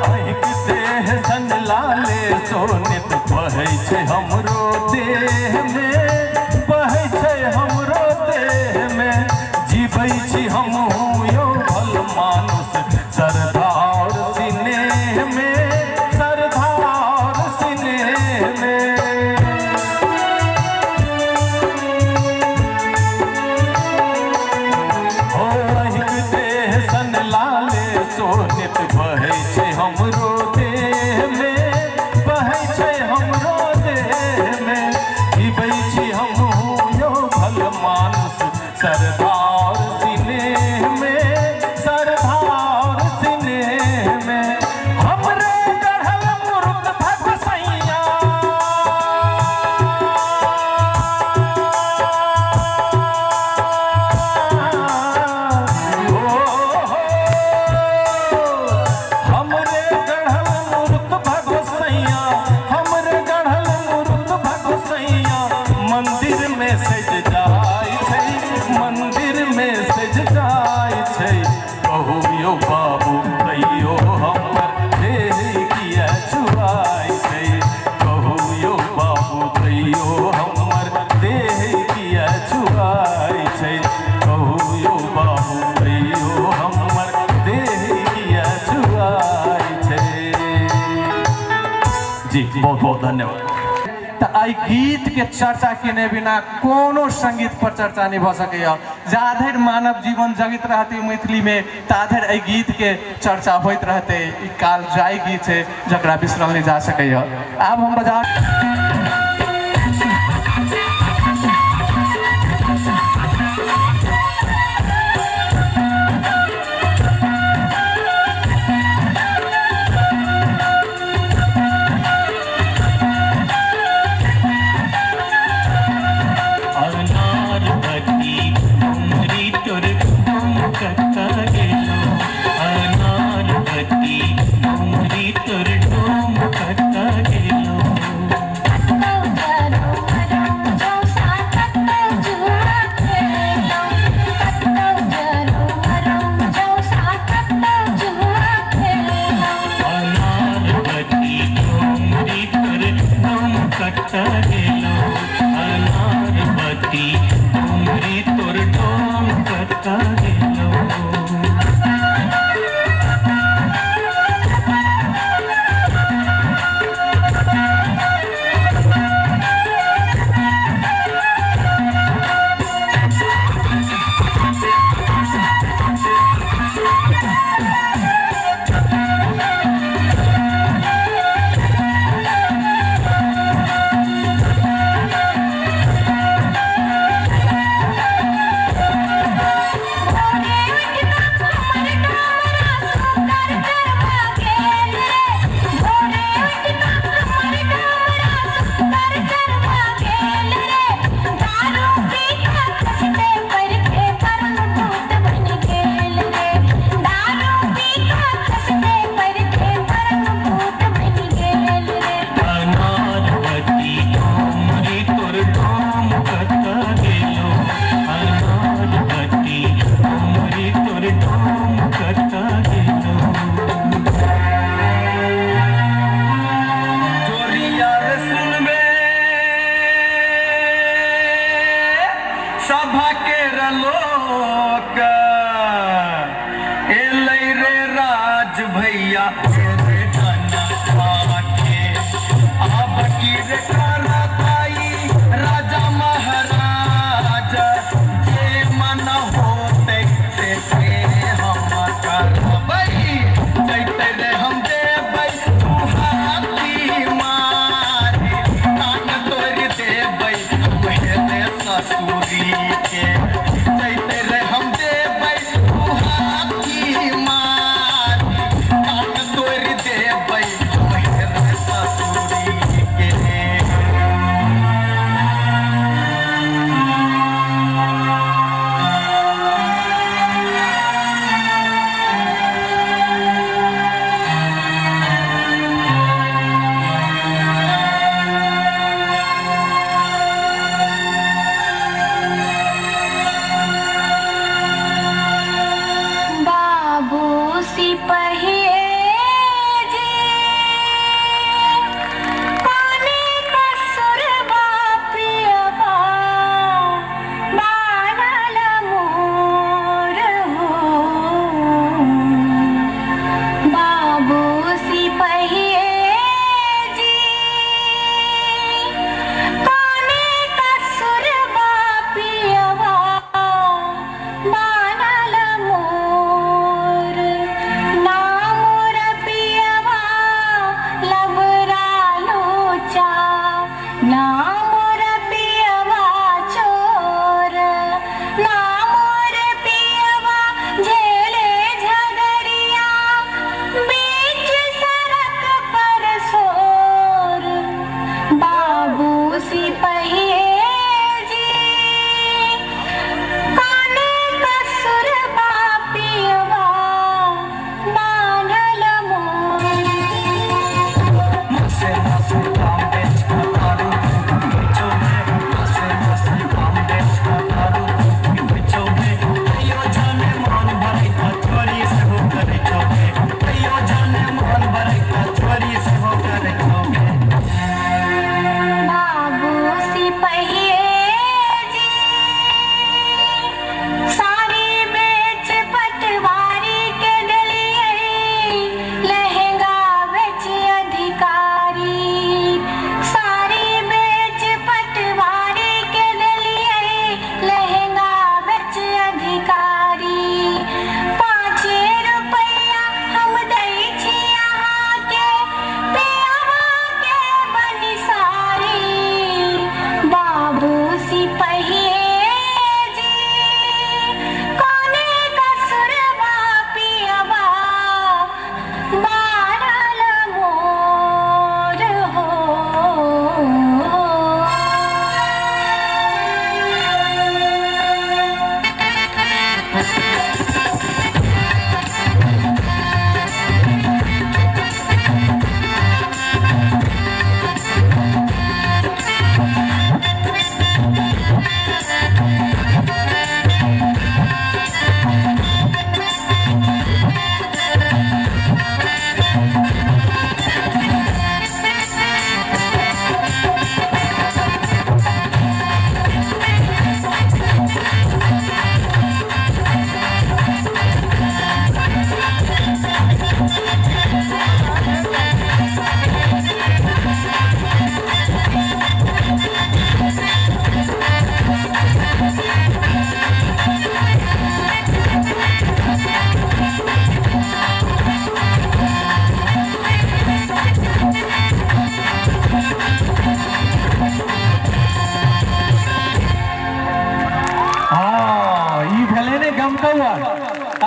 अहिक देह सन लाले सोनित बहै छै हमरो देह में, बहै छै हमरो देह में। जीबै छी हमहूँ यौ भल मानुष श्रद्धा और सिनेह में, श्रद्धा और सिनेह में। हो अहिक देह सन लाले सोनित बहै छै हमरो देह में, बहै छै हमरो देह में। जीबै छी हमहूँ यौ भल मानुष श्रद्धा और सिनेह में, श्रद्धा और सिनेह में। हमरे गढ़ल मूर्त भगसैया, हो हमरे गढ़ल मूर्त भगसैया, हमरे गढ़ल मूर्त भगसैया, मंदिर में सज जाय छै, मंदिर में सज जाय छै। कहू यौ बाबू तैयो हमर देह किया छुआइ छै, कहू यौ बाबू तैयो हमर देह किया छुआइ छै, कहू यौ बाबू तैयो हमर देह किया छुआइ छै। जी बहुत बहुत धन्यवाद। तऽ एहि गीत के चर्चा केने बिना कोनो संगीत पर चर्चा नहि भऽ सकैए। जा धरि मानव जीवन जगैत रहतै मैथिली में, ता धरि एहि गीत के चर्चा होइत रहतै। ई कालजयी गीत छै जकरा बिसरल नहि जा सकैए। आब हम बजा अनारवती डुमरी तोर डोम कतऽ गेलो, अनारवती डुमरी तोर डोम कतऽ गेलो। राज भैया रे धन के अब की रे करताई राजा महाराज जे मन होते से हम करबै जैते रे हम देबै तू हाथी मारी कान तोड़ देबै हम हेले ससुरी के जैते रे हम देबै तू हाथी मारी कान तोड़ देबै हम हेले ससुरी के। बाबू सिपहिए जी पानी कसुरबा प्रियबा बानल मोर हो। बाबू सिपहिए जी पानी कसुरबा प्रियबा बानल मोर ना मोर पियवा लबरा लोचा ना मोर पियवा चोर ना मोर पियवा झेले झगरिया बीच सड़क पर शोर। बाबू सिपहिए जी काने कसुरबा पियवा बान्हल मोर। बाबू सिपहिए जी साड़ी बेच पटवारी के देलियै लहंगा बेच अधिकारी साड़ी बेच पटवारी के देलियै लहंगा बेच अधिकारी 5 रुपैया हम दै छी अहाँके पियवा के बनिसारी। बाबू सिपहिए जी कोने कसुरबा पियवा बानल मोर हो। हाँ, ई भेलै ने गमकौआ।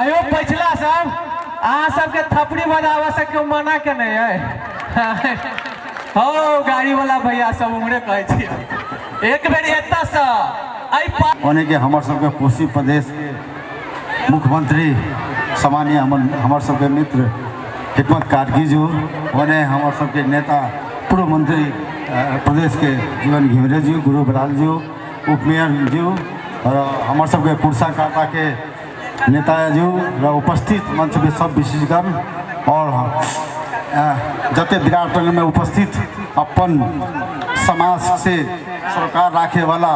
अयो पछिला सब अहाँ सबके थपड़ी बजाबऽ से केओ मना के नहीं है। हो गाड़ी वाला भैया सब उम्हरे कहै छियै एक बेर एतऽसँ एहि पा ओने के हमर सबके कोसी प्रदेश के मुख्यमंत्री सामान्य हमर सबके मित्र हिकमत कार्की जी, ओने हमर सबके नेता पूर्व मंत्री प्रदेश के जीवन घिमिरे जी, गुरु बराल जी, उपमेयर जी और हमर सबके कुर्सा काटा के नेता जी र उपस्थित मंच में सब विशिष्टगण और जते विराटनगर में उपस्थित अपन समाज से सरकार राखे वाला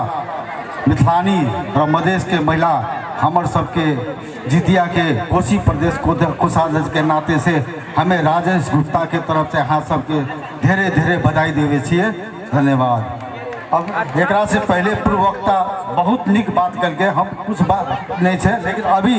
मिथिलानी और मधेश के महिला हमर सबके जितिया के कोसी प्रदेश कोषाध्यक्ष के नाते से हमें राजेश गुप्ता के तरफ से अहाँ सबके ढेरे ढेरे बधाई देवे छियै। धन्यवाद। अब एकरा से पहले पूर्व वक्ता बहुत नीक बात करके हम कुछ बात नहीं छे, लेकिन अभी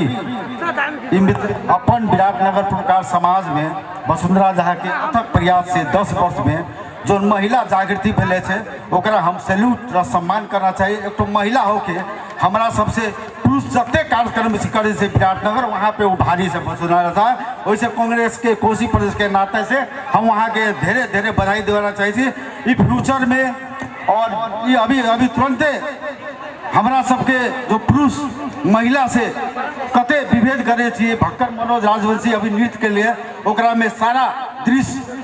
ई मित्र अपन विराटनगर परोपकार समाज में वसुंधरा झा के अथक प्रयास से 10 वर्ष में जो महिला जागृति भेले छे ओकरा हम सैल्यूट और सम्मान करना चाहिए। एक तो महिला होके हमरा सबसे पुरुष जते कार्यक्रम करे से विराटनगर वहाँ पे वो भारी से वसुंधरा झा, वैसे कांग्रेस के कोसी प्रदेश के नाते से हम वहाँ के धीरे धीरे बधाई देना चाहिए। ई फ्यूचर में और ये अभी अभी तुरंते हमरा सबके जो पुरुष महिला से कते विभेद करे छियै, भक्कर मनोज राजवंशी अभी नृत्य के लिए ओकरा में सारा दृश्य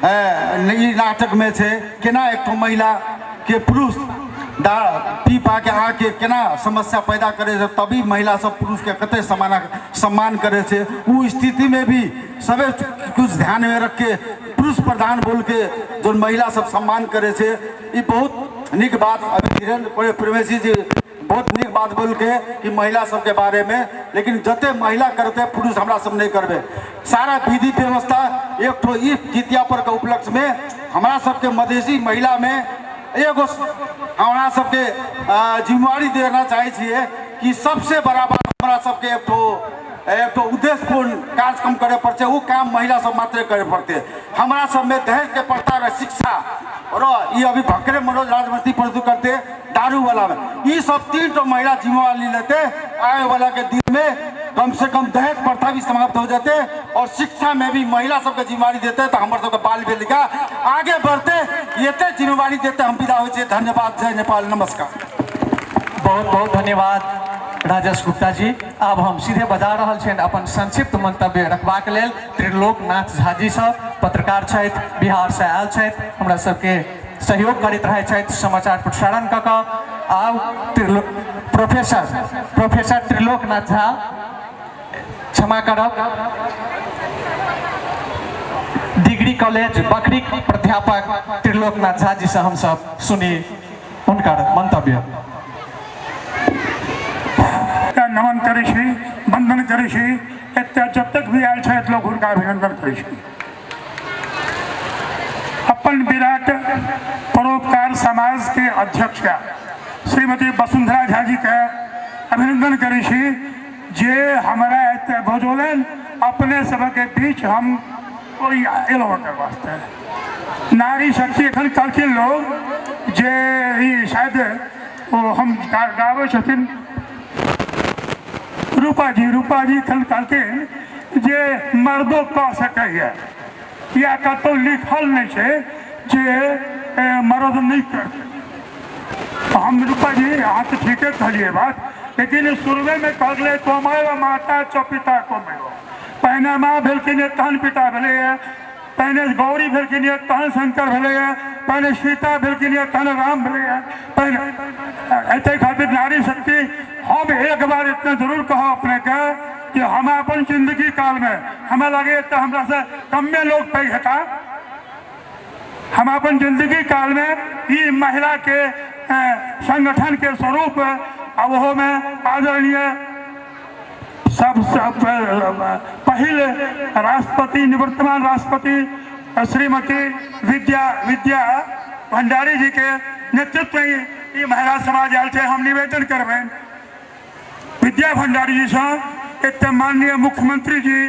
ई नाटक में छे, केना एक ठो महिला के पुरुष दा पी पा के आके केना समस्या पैदा करे छै, तभी महिला सब पुरुष के कते सम्मान करे छै। उ स्थिति में भी सबे कुछ ध्यान में रख के पुरुष प्रधान बोल के जो महिला सब सम्मान करे छै, ई बहुत नीक बात। अभी धीरेन्द्र प्रवेशी जी बहुत नीक बात बोल के कि महिला सबके बारे में, लेकिन जते महिला करते पुरुष हमरा सब नहीं करबे। सारा विधि व्यवस्था एक ठो ई जितिया पर के उपलक्ष्य में हमरा सबके मधेसी महिला में एगो हमरा सबके जिम्मेवारी देना चाहे छियै कि सबसे बड़ा बात हमरा सबके एक ठो उद्देश्यपूर्ण कार्यक्रम करे पड़ते, वो काम महिला सब मात्र करे पड़ते। हमरा सब में दहेज के प्रथा रहे शिक्षा और ये अभी भकरे मनोज राजवंशी प्रस्तुत करते दारू वाला में, ये सब 3 ठो महिला जिम्मेवारी लेते आए वाला के दिन में कम से कम दहेज प्रथा भी समाप्त हो जाते और शिक्षा में भी महिला सबके जिम्मेवारी देते तो हमारे सबके बाल बालिका आगे बढ़ते, ये जिम्मेवारी देते हम विदा हो। धन्यवाद। जय नेपाल। नमस्कार। बहुत बहुत धन्यवाद राजेश गुप्ता जी। अब हम सीधे बजा रहल छियनि अपन संक्षिप्त मंतव्य रखबाक लेल त्रिलोकनाथ झा जी सब पत्रकार छथि, बिहार से आयल छथि, हमरा सबके सहयोग करैत रहै छथि समाचार प्रसारण कऽ कऽ। आब प्रोफेसर त्रिलोकनाथ झा, क्षमा करब, डिग्री कॉलेज बखरी प्राध्यापक त्रिलोकनाथ झा जी से हम सब सुनी हुनकर मंतव्य। नमन करै छी, वंदन करै छी, एतऽ जतेक भी आयल छथि लोग हुनका अभिनंदन करै छी। अपन विराट परोपकार समाज के अध्यक्ष श्रीमती वसुंधरा झा जी के अभिनंदन करै छी जे हमरा एतऽ बजौलनि। अपने सबके बीच हम ओहि एलहुँ एकर वास्ते। नारी शक्ति एखन कहलखिन लोग जे ई शायद ओ हम गाबै छथिन रूपा जी एखन कहलखिन जे मर्दो कऽ सकैए या कतहु लिखल नहि छै जे मर्द नहि करतै। हम रूपा जी अहाँ तऽ ठीके कहलियै बात, लेकिन शुरुएमे कहले त्वमेव माता च पिता त्वमेव। पहिने माँ भेलखिन तहन पिता भेलैए, पहिने गौरी भेलखिन तहन शंकर भेलैए, पहिने सीता भेलखिन तहन राम भेलैए, पहिने एहि खातिर नारी शक्ति। हम एक बार इतना जरूर कहब अपनेके कि हम अपन जिंदगी कालमे हमरा लगैए तऽ हमरासँ कमे लोग पैघ हेता, हम अपन जिंदगी कालमे ई महिलाके संगठनके स्वरूप आ ओहोमे आदरणीय सबसँ पहिल राष्ट्रपति निवर्तमान राष्ट्रपति श्रीमती विद्या भंडारी जी के नेतृत्व में ई महिला समाज आयल छै। हम निवेदन करबनि विद्या भंडारी जी सँ, एतऽ माननीय मुख्यमंत्री जी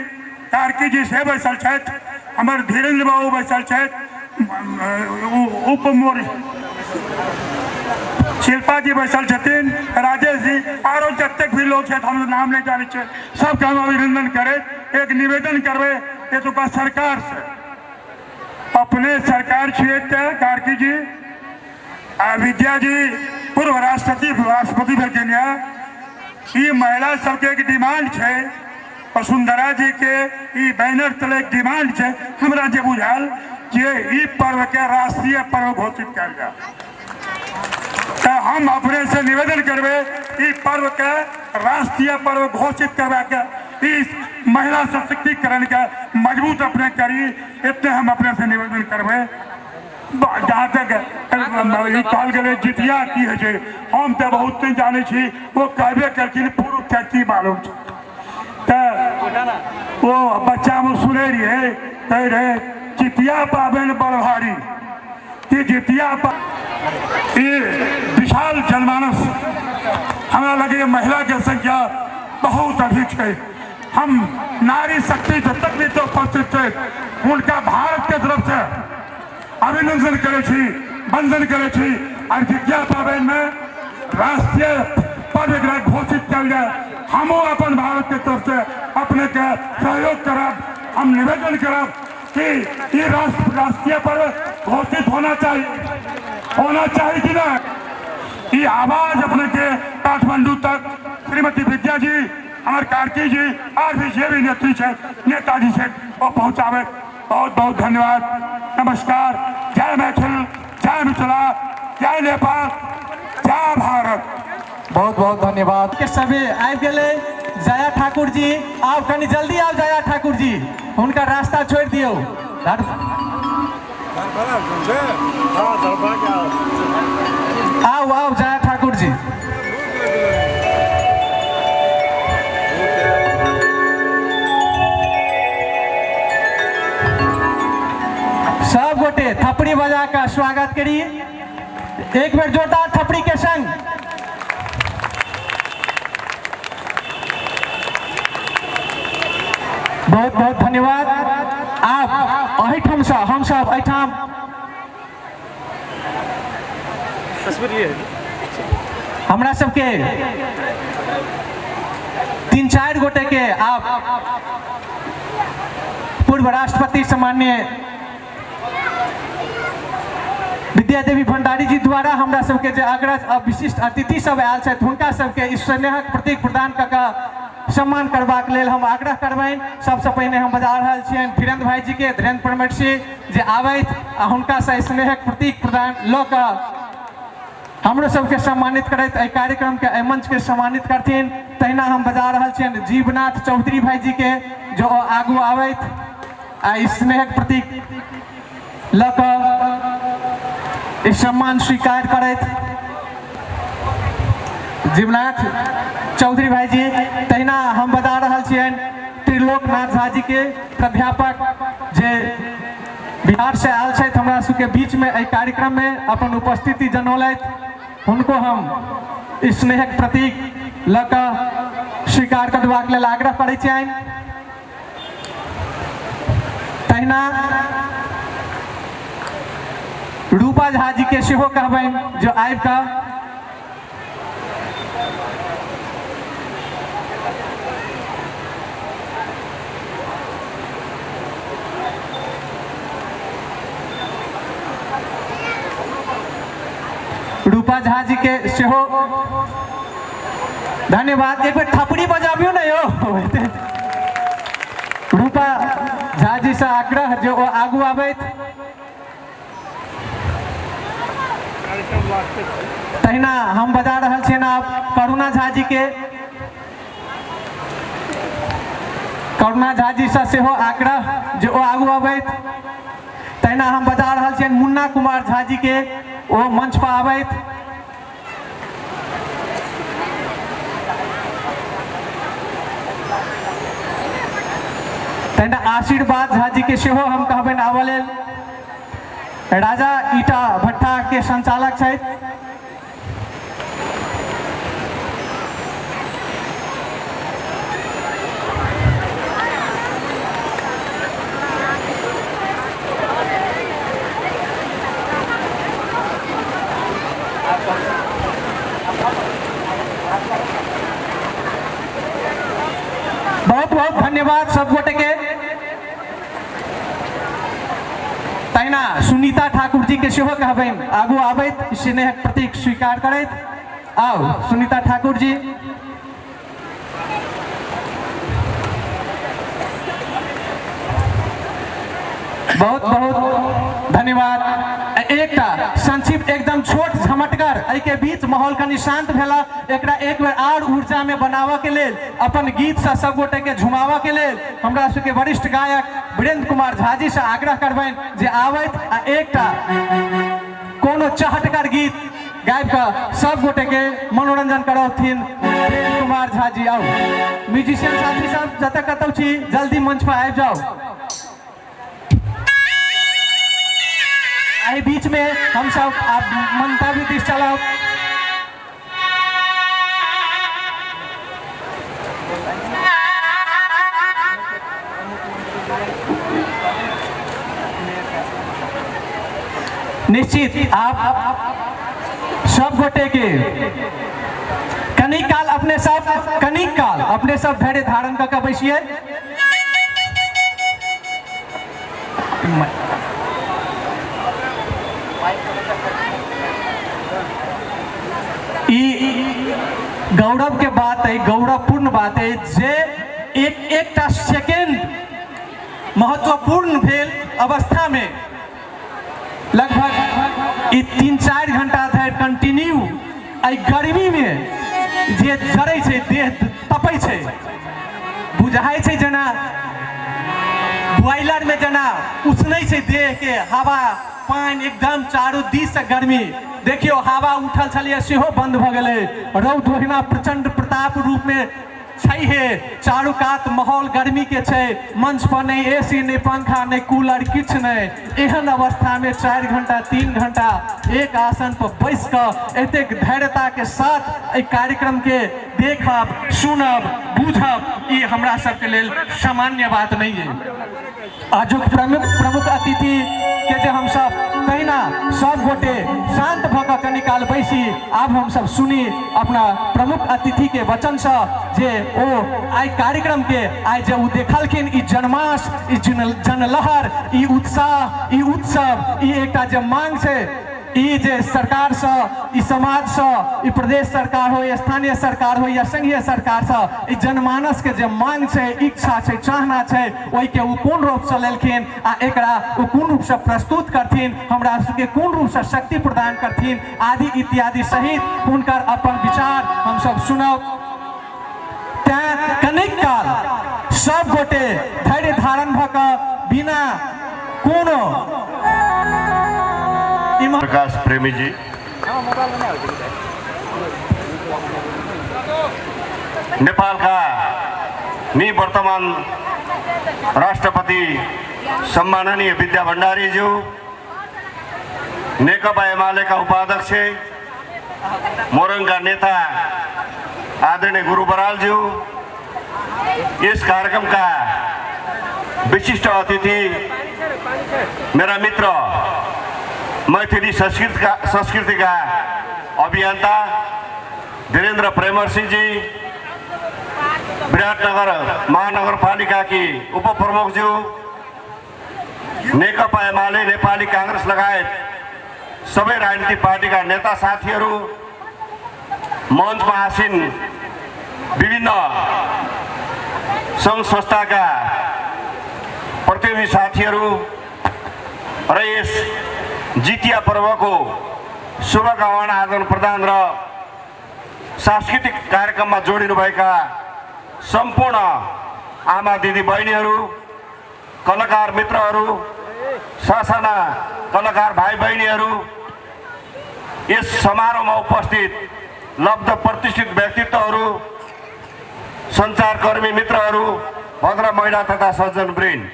कार्की जी से बैसल छथि, हमर धीरेन्द्र बाबू बैसल छथि, उप शिल्पा जी बैसल छथिन, राजेश जी, आरो जतेक भी लोग छथि हम नाम नहीं जानै छियै, सबके हम अभिनंदन करैत एक निवेदन करबै एतुका सरकार से। अपने सरकार छियै तऽ कार्की जी आ विद्या जी पूर्व राष्ट्रपति भेलखिन यऽ, ई महिला सबके एक डिमांड छै, वसुंधरा जी के ई बैनर तले एक डिमांड छै, हमरा जे बुझायल जे ई पर्व के राष्ट्रीय पर्व घोषित कयल जाय। तऽ हम अपने से निवेदन करबै ई पर्व के राष्ट्रीय पर्व घोषित करबाके, ई महिला सशक्तिकरण के मजबूत अपने करी, इतने हम अपने से निवेदन करबै। जहाँ तक ई कहल गेलै जितिया की होइ छै, हम तऽ बहुत नहि जानै छी, ओ कहबे करथिन पुरुषके की मालूम छै। तऽ ओ बच्चामे सुनै रहियै, कहै रहै जितिया पाबनि बड़ भारी। ई जितिया ई विशाल जनमानस, हमरा लगैए महिलाके संख्या बहुत अधिक छै। हम नारी शक्ति जतक भी तो उपस्थित छै हुनका भारतके तरफसँ अभिनंदन करै छी, वंदन करै छी। और जितिया पाबनिमे राष्ट्रीय पर्व एकरा घोषित कयल जाय, हमहूँ अपन भारतके तरफसँ अपनेके सहयोग करब। हम निवेदन करब कि ई राष्ट्रीय पर्व घोषित होना चाहिए, होना चाहिए कि नहीं। ई आवाज अपने के काठमांडू तक श्रीमती विद्या जी, हमारे कार्की जी और भी जे भी नेत्री छै, नेताजी छै, वो पहुँचावे। बहुत बहुत धन्यवाद, नमस्कार। जय मैथिल, जय मिथिला, जय नेपाल, जय भारत। बहुत बहुत धन्यवाद के सभी आबि गेलै। जया ठाकुर जी आउ, कनि जल्दी आउ जया ठाकुर जी, हुनका रास्ता छोड़ि दियौ। आउ आउ जया ठाकुर जी। सब गोटे थपड़ी बजा कऽ स्वागत करी, एक बेर जोरदार थपड़ी के संग। बहुत बहुत धन्यवाद। आप एहिठामसँ हमसब एहिठाम हमरा सबके 3-4 गोटे के आप पूर्व राष्ट्रपति सम्माननीय विद्या देवी भंडारी जी द्वारा हमरा सबके जे अग्रज आ विशिष्ट अतिथि सब आयल छथि हुनका सबके इस स्नेहक प्रतीक प्रदान कऽ कऽ सम्मान करबाक लेल हम आग्रह करबनि। सबसँ पहिने हम बजा रहल छियनि धीरेन्द्र भाई जी के, धीरेन्द्र परमेश्वरी जे आबथि आ हुनकासँ स्नेहक प्रतीक प्रदान लऽ कऽ हमरो सबके सम्मानित करैत एहि कार्यक्रमके एहि मंचके सम्मानित करथिन। तहिना हम बजा रहल छियनि जीवनाथ चौधरी भाई जी के, जो ओ आगू आबथि आ स्नेहक प्रतीक लऽ कऽ ई सम्मान स्वीकार करैत जीवनाथ चौधरी भाईजी। तहिना हम बता रहल छियनि त्रिलोकनाथ झा जी के, प्राध्यापक जे बिहार से आयल छथि हमरा सबके बीच में एहि कार्यक्रम में अपन उपस्थिति जनौलथि, हुनको हम स्नेहक प्रतीक लऽ कऽ स्वीकार करबाक लेल आग्रह करै छियनि। तहिना रूपा झा जी के सेहो कहबनि जो आबि कऽ रूपा झा जी के सेहो धन्यवाद। एक बेर थपड़ी बजाबियौ ने यौ। रूपा झा जी से आग्रह जे ओ आगू आबैत। तहिना हम बजा रहल छियनि आब करुणा झा जी के। करुणा झा जी से सेहो आग्रह जे ओ आगू आबैत। तहिना हम बजा रहल छियनि मुन्ना कुमार झा जी के, ओ मंच पर आबैत। तहिना आशीर्वाद झा जी के सेहो हम कहबनि आबऽ लेल। राजा ईटा भट्टा के संचालक छथि। बहुत बहुत धन्यवाद सब गोटे के। तहिना सुनीता ठाकुर जी के सेहो कहबनि आगू आबैत स्नेहक प्रतीक स्वीकार करैत। आउ सुनीता ठाकुर जी। बहुत बहुत धन्यवाद। एकटा संक्षिप्त एकदम छोट झमटगर एहिके बीच माहौल कनि शांत भेला, एकरा एक बेर आर ऊर्जा में बनाबऽ के लेल अपन गीत से सब गोटे के झुमाबऽ के लेल हमरा सबके वरिष्ठ गायक वीरेंद्र कुमार झा जी से आग्रह करबनि जे आबथि आ एकटा कोनो चहटगर गीत गाबि कऽ सब गोटे के मनोरंजन करौथिन प्रेम कुमार झा जी। आउ म्यूजिशियन साथी सब जतऽ कतौ छी जल्दी मंच पर आबि जाउ। एहि बीच में हम सब आब मंतव्य दिस चलब। निश्चित आप सब गोटे के कनी काल अपने सब कनी काल अपने सब धैर्य धारण कऽ के बैसिए। ई गौरव के बात है, गौरवपूर्ण बात है जे एक एकटा सेकेंड महत्वपूर्ण भेल अवस्था में लगभग ई 3-4 घंटा धरि कंटिन्यू एहि गर्मी में जे जरै छै, देह तपै छै, बुझाइ छै जेना बॉयलर में जेना उसनै छै देह के, हवा पानि एकदम चारू दिस से गर्मी। देखियौ हवा उठल छलैए सेहो बंद भऽ गेलै, रौद ओहिना प्रचंड प्रताप रूप में छै हे, चारू कात माहौल गर्मी के छै, मंच पर नहीं एसी नहीं पंखा नहीं कूलर किछु नहीं। एहन अवस्था में 4 घंटा 3 घंटा एक आसन पर बैस कऽ एतेक धैर्यता के साथ एहि कार्यक्रम के देखब सुनब बुझब ई हमरा सबके लेल सामान्य बात नहीं है। आजुक प्रमुख अतिथि के जे हमसब तहिना सब गोटे शांत भऽ कऽ कनी काल बैसी, आब हमसब सुनी अपना प्रमुख अतिथि के वचन से जे ओ आइ कार्यक्रम के आइ जे ओ देखलखिन ई जनमास, ई जनलहर, ई उत्साह, ई उत्सव, ई एकटा जे मांग छै, ई जे सरकार से, ई समाज से, ई प्रदेश सरकार हो, स्थानीय सरकार हो या संघीय सरकार से, ई जनमानस के जे मांग छै, इच्छा छै, चाहना छै, ओहिके ओ कोन रूप से लेलखिन आ एकरा ओ कोन रूप से प्रस्तुत करथिन, हमरा सबके कोन रूप से शक्ति प्रदान करथिन आदि इत्यादि सहित हुनकर अपन विचार हमसब सुनब। तैं कनिक काल सब गोटे धैर्य धारण भऽ कऽ बिना कोनो प्रकाश प्रेमी जी, नेपालका निवर्तमान राष्ट्रपति सम्माननीय विद्या भण्डारीज्यू, नेकपा एमालेका उपाध्यक्ष मोरङका नेता आदरणीय गुरु बरालज्यू, यस कार्यक्रमका विशिष्ट अतिथि मेरा मित्र मैथिली संस्कृतिका अभियन्ता धीरेन्द्र प्रेमर्षिजी, विराटनगर महानगरपालिकाकी उपप्रमुखज्यू, नेकपा एमाले नेपाली काङ्ग्रेस लगायत सबै राजनीतिक पार्टीका नेता साथीहरू, मञ्चमा आसीन विभिन्न सङ्घ संस्थाका प्रतिनिधि साथीहरू र यस जितिया पर्वको शुभकामना आदान प्रदान र सांस्कृतिक कार्यक्रममा जोडिनुभएका सम्पूर्ण आमा दिदी बहिनीहरू, कलाकार मित्रहरू, ससाना कलाकार भाइ बहिनीहरू, यस समारोहमा उपस्थित लब्ध प्रतिष्ठित व्यक्तित्वहरू, सञ्चारकर्मी मित्रहरू, भद्र महिला तथा सज्जन वृन्द,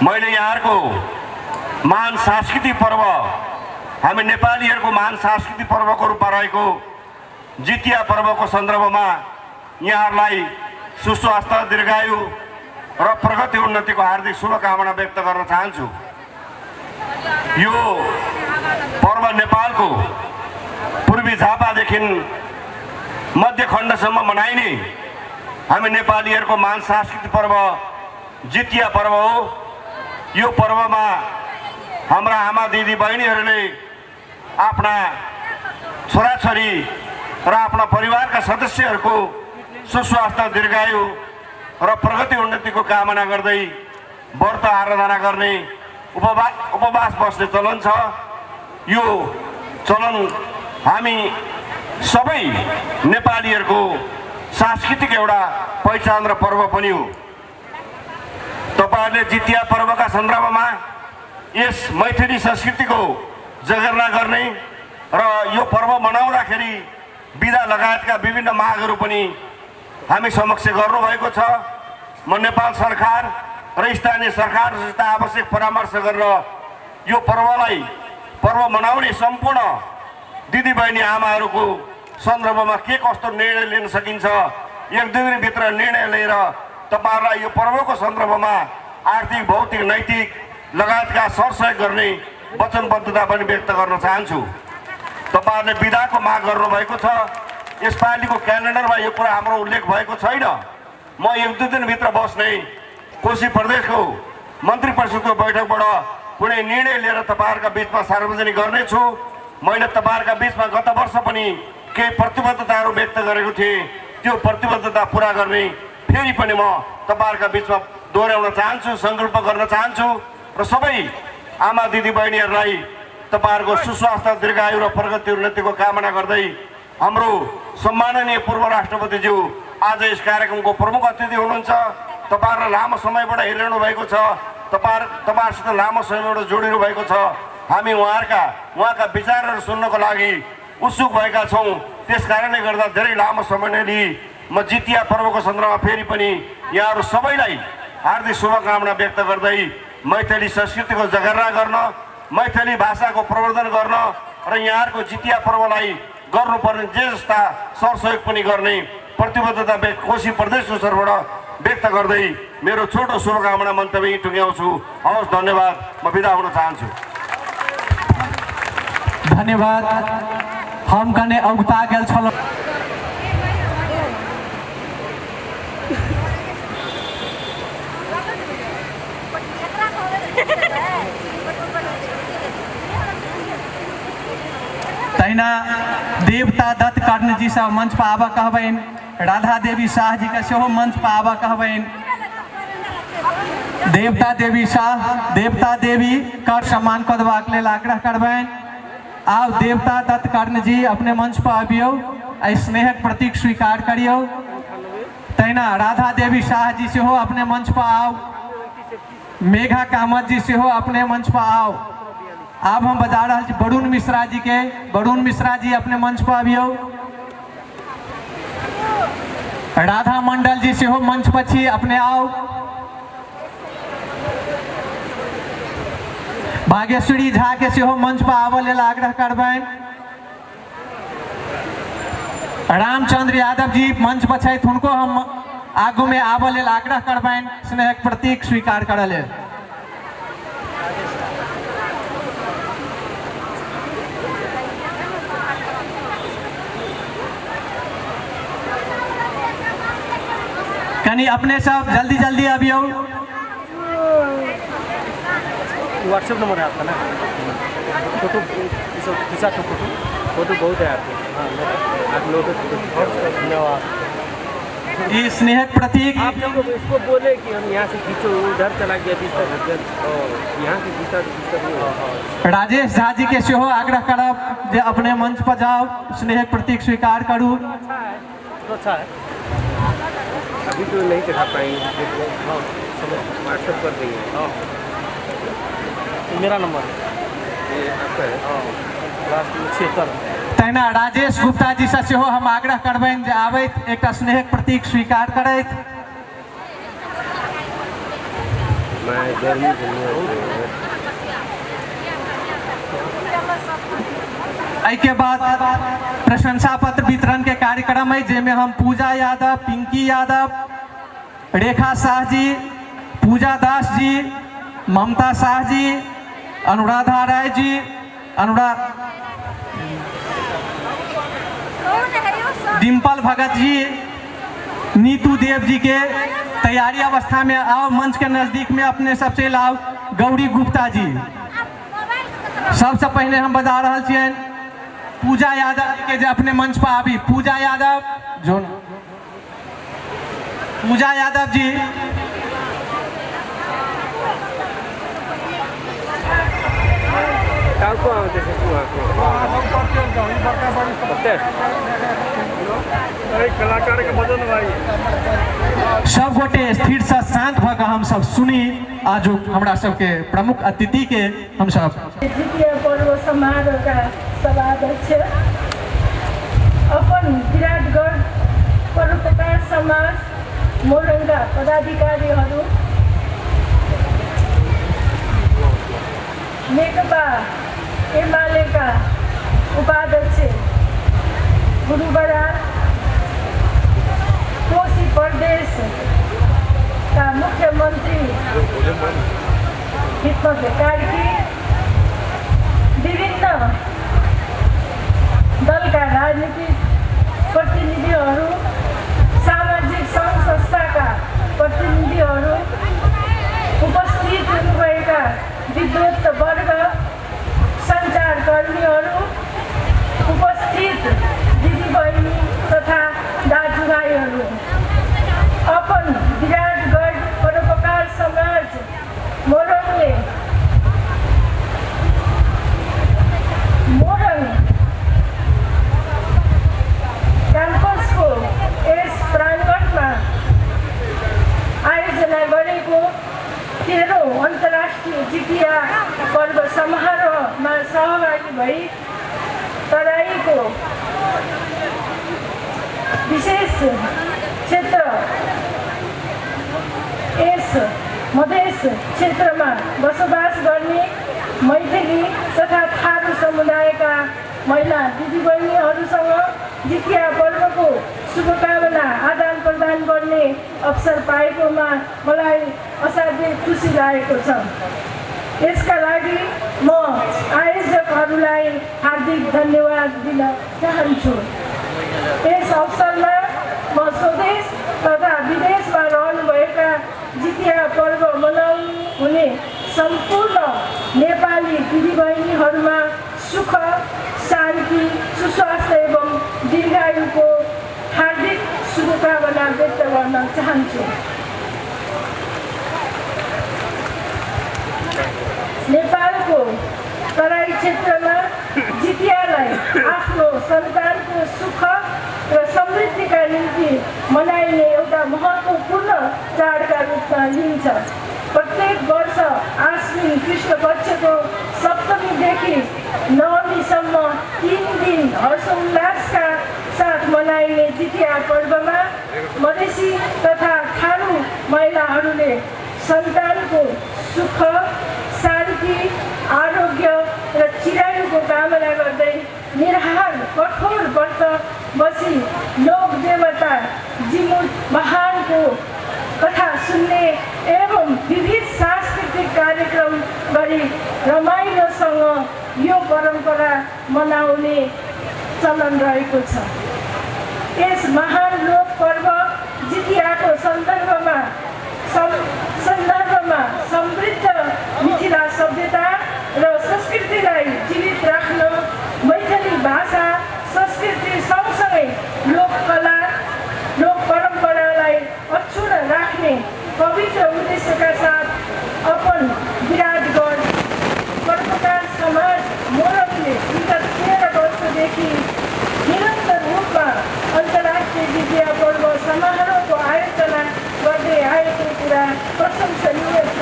मैले यहाँहरूको महान सांस्कृतिक पर्व, हामी नेपालीहरूको महान सांस्कृतिक पर्वको रूपमा रहेको जितिया पर्वको सन्दर्भमा यहाँहरूलाई सुस्वास्थ्य, दीर्घायु र प्रगति उन्नतिको हार्दिक शुभकामना व्यक्त गर्न चाहन्छु। यो पर्व नेपालको पूर्वी झापादेखि मध्यखण्डसम्म मनाइने हामी नेपालीहरूको महान सांस्कृतिक पर्व जितिया पर्व हो। यो पर्वमा हाम्रा आमा दिदी बहिनीहरूले आफ्ना छोराछोरी र आफ्ना परिवारका सदस्यहरूको सुस्वास्थ्य, दीर्घायु र प्रगति उन्नतिको कामना गर्दै व्रत आराधना गर्ने उपवास बस्ने चलन छ। यो चलन हामी सबै नेपालीहरूको सांस्कृतिक एउटा पहिचान र पर्व पनि हो। तपाईहरूले जितिया पर्वका सन्दर्भमा यस मैथिली संस्कृतिको जगेर्ना गर्ने, र यो पर्व मनाउँदाखेरि बिदा लगायतका विभिन्न मागहरू पनि हामी समक्ष गर्नुभएको छ। म नेपाल सरकार र स्थानीय सरकारसित आवश्यक परामर्श गरेर यो पर्वलाई पर्व मनाउने सम्पूर्ण दिदीबहिनी आमाहरूको सन्दर्भमा के कस्तो निर्णय लिन सकिन्छ, एक दुई दिनभित्र निर्णय लिएर तपाईहरूलाई यो पर्वको सन्दर्भमा आर्थिक, भौतिक, नैतिक लगायतका सरसहयोग गर्ने वचनबद्धता पनि व्यक्त गर्न चाहन्छु। तपाईहरूले बिदाको माग गर्नुभएको छ। यसपालिको क्यालेन्डरमा यो कुरा हाम्रो उल्लेख भएको छैन। म एक दुई दिनभित्र बस्ने कोशी प्रदेशको मन्त्री परिषदको बैठकबाट कुनै निर्णय लिएर तपाईँहरूका बिचमा सार्वजनिक गर्नेछु। मैले तपाईँहरूका बिचमा गत वर्ष पनि केही प्रतिबद्धताहरू व्यक्त गरेको थिएँ। त्यो प्रतिबद्धता पुरा गर्ने फेरि पनि म तपाईँहरूका बिचमा दोहोऱ्याउन चाहन्छु, सङ्कल्प गर्न चाहन्छु र सबै आमा दिदी बहिनीहरूलाई तपाईँहरूको सुस्वास्थ्य, दीर्घायु र प्रगति उन्नतिको कामना गर्दै हाम्रो सम्माननीय पूर्व राष्ट्रपतिज्यू आज यस कार्यक्रमको प्रमुख अतिथि हुनुहुन्छ। तपाईँहरूलाई लामो समयबाट हेरिरहनु भएको छ, तपाईँहरूसित लामो समयबाट जोडिनु भएको छ। हामी उहाँका विचारहरू सुन्नको लागि उत्सुक भएका छौँ। त्यस कारणले गर्दा धेरै लामो समय नलिई म जितिया पर्वको सन्दर्भमा फेरि पनि यहाँहरू सबैलाई हार्दिक शुभकामना व्यक्त गर्दै मैथिली संस्कृतिको जगेर्ना गर्न, मैथिली भाषाको प्रवर्धन गर्न र यहाँहरूको जितिया पर्वलाई गर्नुपर्ने जे जस्ता सरसहयोग पनि गर्ने प्रतिबद्धता कोशी प्रदेशको तर्फबाट व्यक्त गर्दै मेरो छोटो शुभकामना मन्तव्य टुङ्ग्याउँछु। हवस्, धन्यवाद। म बिदा हुन चाहन्छु। धन्यवाद। हम कने औगता गेल छलहुँ। तहिना देवता दत्त कर्ण जी सब मंच पर आबऽ कहबनि, राधा देवी शाह जी के सेहो मंच पर आबऽ कहबनि। देवता देवी शाह, देवता देवी कर सम्मान कऽ देबाक लेल आग्रह करबनि। आउ देवता दत्त कर्ण जी अपने मंच पर अबियौ, एहि स्नेहक प्रतीक स्वीकार करियौ। तहिना राधा देवी शाह जी सेहो अपने मंच पर आउ, मेघा कामत जी सेहो अपने मंच पर आउ। आब हम बजा रहल छी वरुण मिश्रा जी के। वरुण मिश्रा जी अपने मंच पर अबियौ। राधा मंडल जी सेहो मंच पर छी, अपने आउ। भागेश्वरी झा के सेहो मंच पर आबऽ लेल आग्रह करबनि। रामचंद्र यादव जी मंच पर छथि, हुनको हम आगू में आबऽ लेल आग्रह करबनि, स्नेहक प्रतीक स्वीकार करऽ लेल। कनी अपने सब जल्दी जल्दी अबियौ। व्हाट्सएप नंबर है आपका ना? फोटो खिंचा तो फोटो फोटो बहुत है आपके। हाँ, आप लोग धन्यवाद। ये स्नेहक प्रतीक आप लोग इसको बोले कि हम यहाँ से खींचो, उधर चला गया बिस्तर, यहाँ से खींचा तो बिस्तर नहीं हो। राजेश झा जी के सेहो आग्रह करब जे अपने मंच पर जाओ, स्नेहक प्रतीक स्वीकार करू। तो अच्छा है, अभी तो नहीं दिखा पाएंगे। हाँ, व्हाट्सएप कर देंगे। हाँ, मेरा नंबर है ये आपका है। हाँ, लास्ट में 76। तहिना राजेश गुप्ता जी से सेहो हम आग्रह करबनि जे आबैत एकटा स्नेहक प्रतीक स्वीकार करैत। एहिके बाद प्रशंसा पत्र वितरण के कार्यक्रम है, जाहिमे हम पूजा यादव, पिंकी यादव, रेखा शाह जी, पूजा दास जी, ममता शाह जी, अनुराधा राय जी, डिम्पल भगत जी, नीतू देव जी के तैयारी अवस्था में आओ। मंच के नजदीक में अपने सबसे लाओ गौरी गुप्ता जी। सबसे पहले हम बता रहल छियनि पूजा यादव के जे अपने मंच पर आबी। पूजा यादव जो पूजा यादव जी, सब गोटे स्थिर से शांत भऽ कऽ हम सब सुनी। आजुक हमरा सबके प्रमुख अतिथि के हम सब जितिया पर्व समारोहका सभाध्यक्ष अपन विराटगढ परोपकार समाज मोरङका पदाधिकारीहरू, नेकपा एमालेका उपाध्यक्ष गुरु बराल, कोशी प्रदेशका मुख्यमन्त्री हिक्मत कार्की, विभिन्न दलका राजनीतिक प्रतिनिधिहरू, सामाजिक सङ्घ संस्थाका प्रतिनिधिहरू, उपस्थित हुनुभएका विद्वत वर्ग, सञ्चारकर्मीहरू, उपस्थित दिदीबहिनी तथा दाजुभाइहरू, अपन विराटगढ परोपकार समाज मोरङले मोरङ क्याम्पसको यस प्राङ्गणमा आयोजना गरेको 13औं अन्तर्राष्ट्रिय जितिया पर्व समारोहमा सहभागी भई तराईको विशेष क्षेत्र यस मधेस क्षेत्रमा बसोबास गर्ने मैथिली तथा थारू समुदायका महिला दिदीबहिनीहरूसँग जितिया पर्वको शुभकामना आदान प्रदान गर्ने अवसर पाएकोमा मलाई असाध्यै खुसी लागेको छ। यसका लागि म आयोजकहरूलाई हार्दिक धन्यवाद दिन चाहन्छु। यस अवसरमा म स्वदेश तथा विदेशमा रहनुभएका जितिया पर्व मनाउनु हुने सम्पूर्ण नेपाली दिदीबहिनीहरूमा सुख, शान्ति, सुस्वास्थ्य एवं दीर्घायुको हार्दिक शुभकामना व्यक्त गर्न चाहन्छु। नेपालको तराई क्षेत्रमा जितियालाई आफ्नो सन्तानको सुख र समृद्धिका निम्ति मनाइने एउटा महत्त्वपूर्ण चाडका रूपमा लिइन्छ। प्रत्येक वर्ष आश्विन कृष्ण पक्षको सप्तमीदेखि नवमीसम्म 3 दिन हर्षोल्लासका साथ मनाइने जितिया पर्वमा मधेसी तथा थारू महिलाहरूले सन्तानको सुख, शान्ति, आरोग्य र चिरायुको कामना गर्दै निराहार कठोर व्रत बसी लोक देवता जिमुत महानको कथा सुन्ने एवं विविध सांस्कृतिक कार्यक्रम गरी रमाइलोसँग यो परम्परा मनाउने चलन रहेको छ। यस महान लोक पर्व जितियाको सन्दर्भमा समृद्ध मिथिला सभ्यता र संस्कृतिलाई जीवित राख्न मैथिली भाषा संस्कृति सँगसँगै लोककला लोक परम्परालाई अक्षुण्ण राख्ने पवित्र उद्देश्यका साथ अपन विराटगढ परोपकार समाज मोरङले विगत 13 वर्षदेखि निरन्तर रूपमा अन्तर्राष्ट्रिय जितिया पर्व समारोहको आयोजना गर्दै आएको कुरा प्रशंसनीय छ।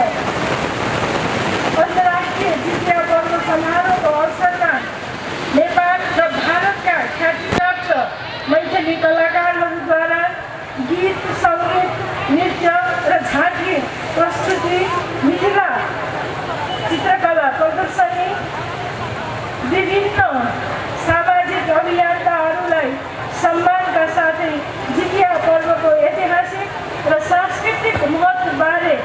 अन्तर्राष्ट्रिय जितिया पर्व समारोहको अवसरमा नेपाल र भारतका ख्यातिप्राप्त मैथिली कलाकारहरूद्वारा गीत, सङ्गीत, नृत्य र झाँकी प्रस्तुति, मिथिला चित्रकला प्रदर्शनी, विभिन्न सामाजिक अभियन्ताहरूलाई सम्मानका साथै जितिया पर्वको ऐतिहासिक र सांस्कृतिक महत्त्वबारे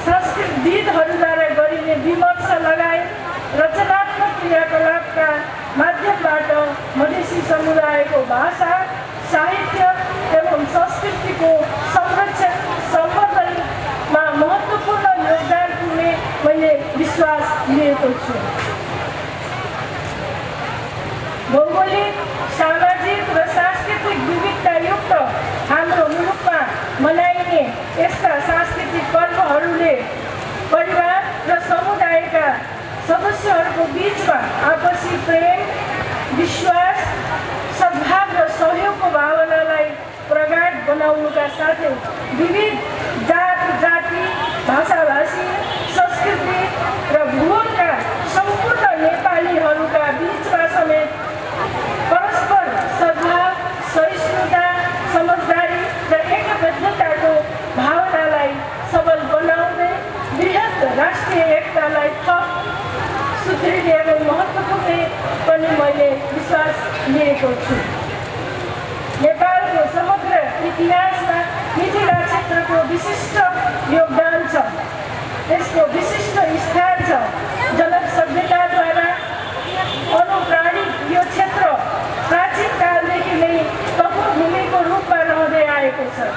संस्कृतविदहरूद्वारा गरिने विमर्श लगायत रचनात्मक क्रियाकलापका माध्यमबाट मधेसी समुदायको भाषा, साहित्य एवं संस्कृतिको संरक्षण सम्वर्धनमा महत्त्वपूर्ण योगदान पुग्ने मैले विश्वास लिएको छु। भौगोलिक, सामाजिक र सांस्कृतिक विविधतायुक्त हाम्रो मुलुकमा मनाइने यस्ता सांस्कृतिक पर्वहरूले परिवार र समुदायका सदस्यहरूको बिचमा आपसी प्रेम, विश्वास, सद्भाव र सहयोगको भावनालाई प्रगाढ बनाउनुका साथै विविध जात जाति, भाषाभाषी, संस्कृति र भूगोलका सम्पूर्ण नेपालीहरूका बिचमा समेत परस्पर सद्भाव, सहिष्णुता, समझदारी र एकबद्धताको भावनालाई सबल बनाउँदै बृहत राष्ट्रिय एकतालाई थप सुदृढ एवं महत्त्वपूर्ण पनि मैले विश्वास लिएको छु। नेपालको समग्र इतिहासमा मिथिला क्षेत्रको विशिष्ट योगदान छ, यसको विशिष्ट स्थान छ। जनक सभ्यताद्वारा अनुप्राणित यो क्षेत्र प्राचीन कालदेखि नै तपोभूमिको रूपमा रहँदै आएको छ।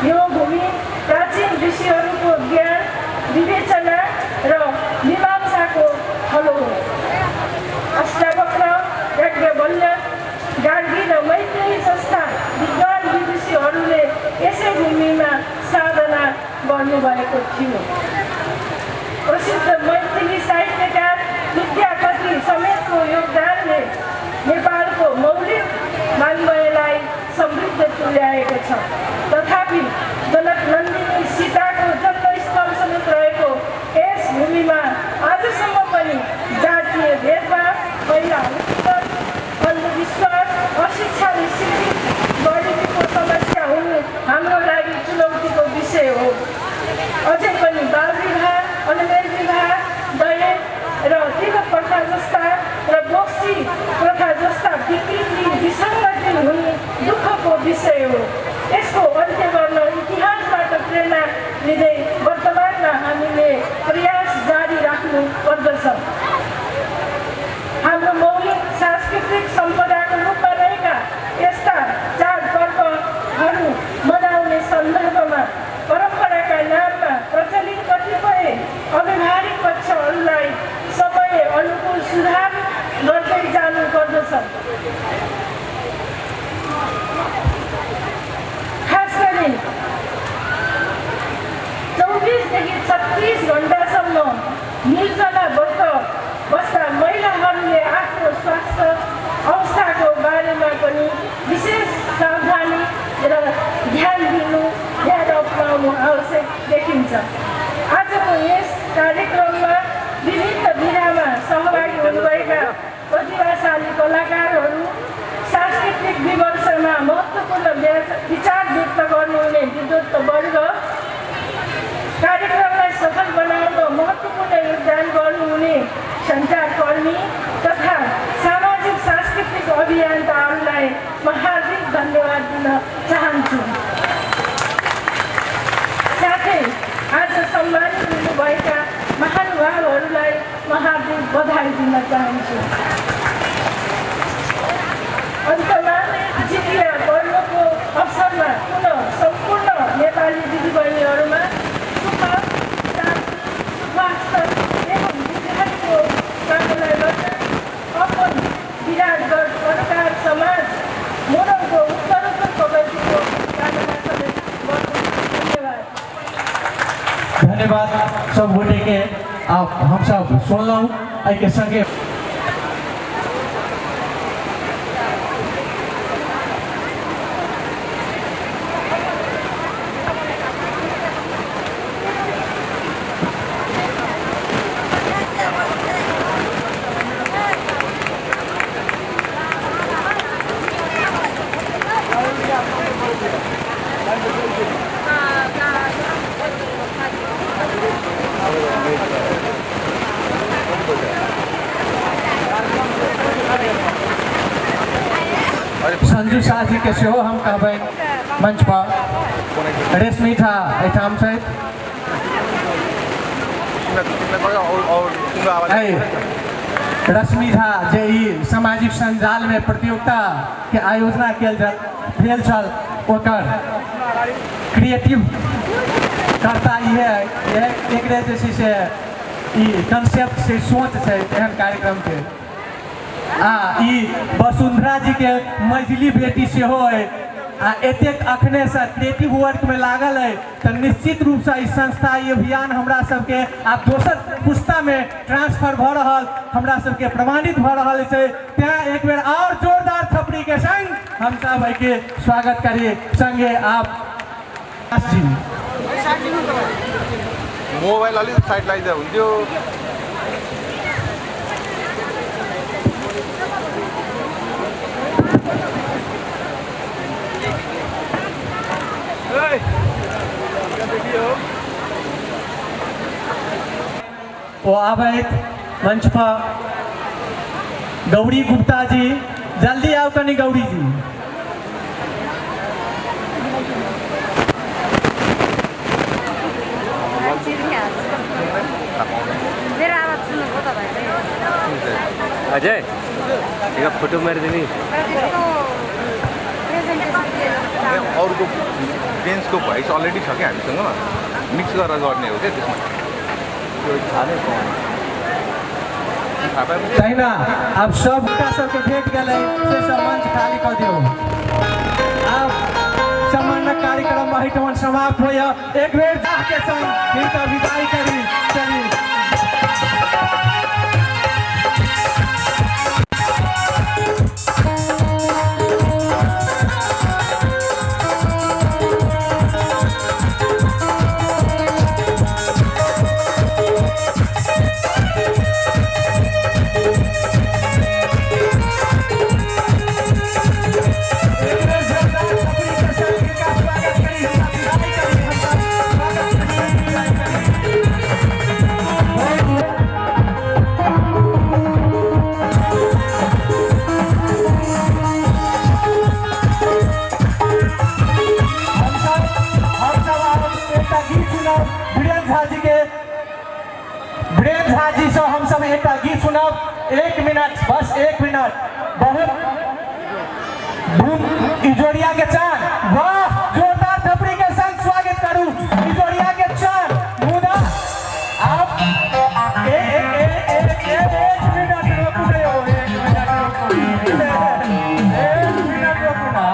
यो भूमि प्राचीन ऋषिहरूको ज्ञान, विवेचना र मीमांसाको थलो हो। अष्टावक्र, याज्ञवल्क्य, गार्गी र मैत्रेयी जस्ता विद्वान विदुषीहरूले यसै भूमिमा साधना गर्नुभएको थियो। प्रसिद्ध मैथिली साहित्यकार विद्यापति समेतको योगदानले नेपालको मौलिक वाङ्मयलाई समृद्ध तुल्याएको छ। तथापि जनक नन्दिनी सीताको जन्मस्थल समेत रहेको यस भूमिमा आजसम्म पनि जातीय भेदभाव, महिला उत्पीडन, अन्धविश्वास, अशिक्षाले सिर्जित गरिबीको समस्या हुनु हाम्रो लागि चुनौतीको विषय हो। अझै पनि बाल विवाह, अनमेल विवाह, दहेज र तिलक प्रथा जस्ता र बोक्सी प्रथा जस्ता विकृति विसङ्गति हुनु दुःखको विषय हो। यसको अन्त्य गर्न इतिहासबाट प्रेरणा लिँदै वर्तमानमा हामीले प्रयास जारी राख्नु पर्दछ। हाम्रो मौलिक सांस्कृतिक सम्पदाको रूपमा रहेका यस्ता चाडपर्वहरू मनाउने सन्दर्भमा परम्पराका नाममा प्रचलित कतिपय अव्यवहारिक पक्षहरूलाई समय अनुकूल सुधार गर्दै जानु पर्दछ। खास गरी 24 देखि 36 घन्टासम्म निर्जला व्रत बस्दा महिलाहरूले आफ्नो स्वास्थ्य अवस्थाको बारेमा पनि विशेष सावधानी र ध्यान दिनु, ध्यान अपनाउनु आवश्यक देखिन्छ। आजको यस कार्यक्रममा विभिन्न विधामा सहभागी हुनुभएका प्रतिभाशाली कलाकारहरू, सांस्कृतिक विमर्शमा महत्त्वपूर्ण विचार व्यक्त गर्नुहुने विद्वत् वर्ग, कार्यक्रमलाई सफल बनाउन महत्त्वपूर्ण योगदान गर्नुहुने सञ्चारकर्मी तथा सामाजिक सांस्कृतिक अभियन्ताहरूलाई म हार्दिक धन्यवाद दिन चाहन्छु। साथै आज सम्मानित हुनुभएका महानुभावहरूलाई म हार्दिक बधाई दिन चाहन्छु। अन्तमा जितिया पर्वको अवसरमा पुनः सम्पूर्ण नेपाली दिदीबहिनीहरूमा सुख, शान्ति, स्वास्थ्य एवं दीर्घायुको कामना गर्दै अपन विराटगढ पत्रकार समाज मोरङको उत्तरोत्तर प्रगतिको कामना समेत गर्छु। धन्यवाद। धन्यवाद सब गोटे के। आप हम सब सुनलहुँ एहिके संगे संजू शाह जी के सेहो हम कहबै मंच पर। रेशमी झा एहिठाम छथि। रश्मि झा जे ई सामाजिक संजाल में प्रतियोगिता के आयोजना कयल भेल छल, ओकर क्रिएटिव कर्ता इहे एकरे जे छै से ई कंसेप्ट से सोच छै एहन कार्यक्रम के। आ ई वसुंधरा जी के मझिली बेटी सेहो अइ आ एतेक अखने से क्रिएटिव वर्क में लागल है, तो निश्चित रूप से ई संस्था ई अभियान हमरा सबके आब दोसर पुस्ता में ट्रांसफर भ रहल, हमरा सबके प्रमाणित भ रहल छै। तें एक बेर और जोरदार थपड़ी के संग हम सब एहिके स्वागत करी। संगे आप जी। मोबाइल अलिक साइड लगाइदिँदा हुन्थ्यो। ओ आबैत मंच पर गौरी गुप्ता जी, जल्दी आओ कनी गौरी जी। मेरो आवाज सुन्नुभयो तपाईँहरूले? अजय एक फोटो मारिदिने। अरूको बेन्चको भोइस अलरेडी छ क्या हामीसँग, मिक्स गरेर गर्ने हो क्या त्यसमा। त्यो थाहा नै पाउनु तहिना आब सब सबके भेट गेलै से सब मंच खाली कऽ दियौ। आब सम्मानक कार्यक्रम एहिठाम समाप्त होइए। एक बेर के संग हिनका विदाई करी चली। वीरेंद्र झा जी से हम सब एक गीत सुनब। 1 मिनट, बस 1 मिनट। बहुत धूम इजोरिया के चांद, वाह, जोरदार थपड़ी के संग स्वागत करू इजोरिया के चांद। मुदा आप एक मिनट रोकू रे, एक मिनट रोकू, 1 मिनट रोकू ना।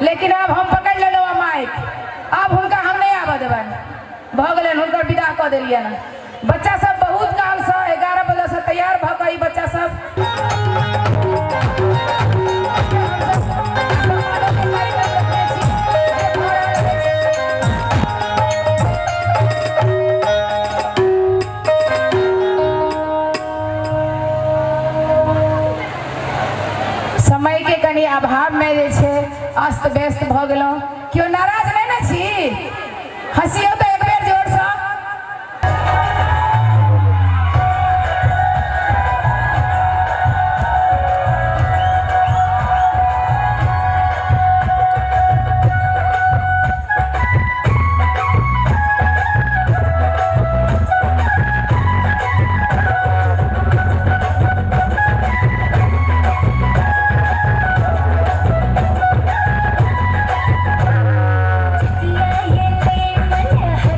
लेकिन आब हम पकड़ि लेलहुँ माइक, आब हुनका हम नहि आबऽ देबनि। भऽ गेलनि, हुनकर विदा कऽ देलियनि। बच्चा सब बहुत कालसँ 11 बजेसँ तैयार भऽ कऽ ई बच्चा सब समय के कनि अभाव में जे छै अस्त व्यस्त भऽ गेलहुँ। केओ नाराज नहि ने छी? हँसियौ तऽ एक बेर जोरसँ। जितिया ये ले मन।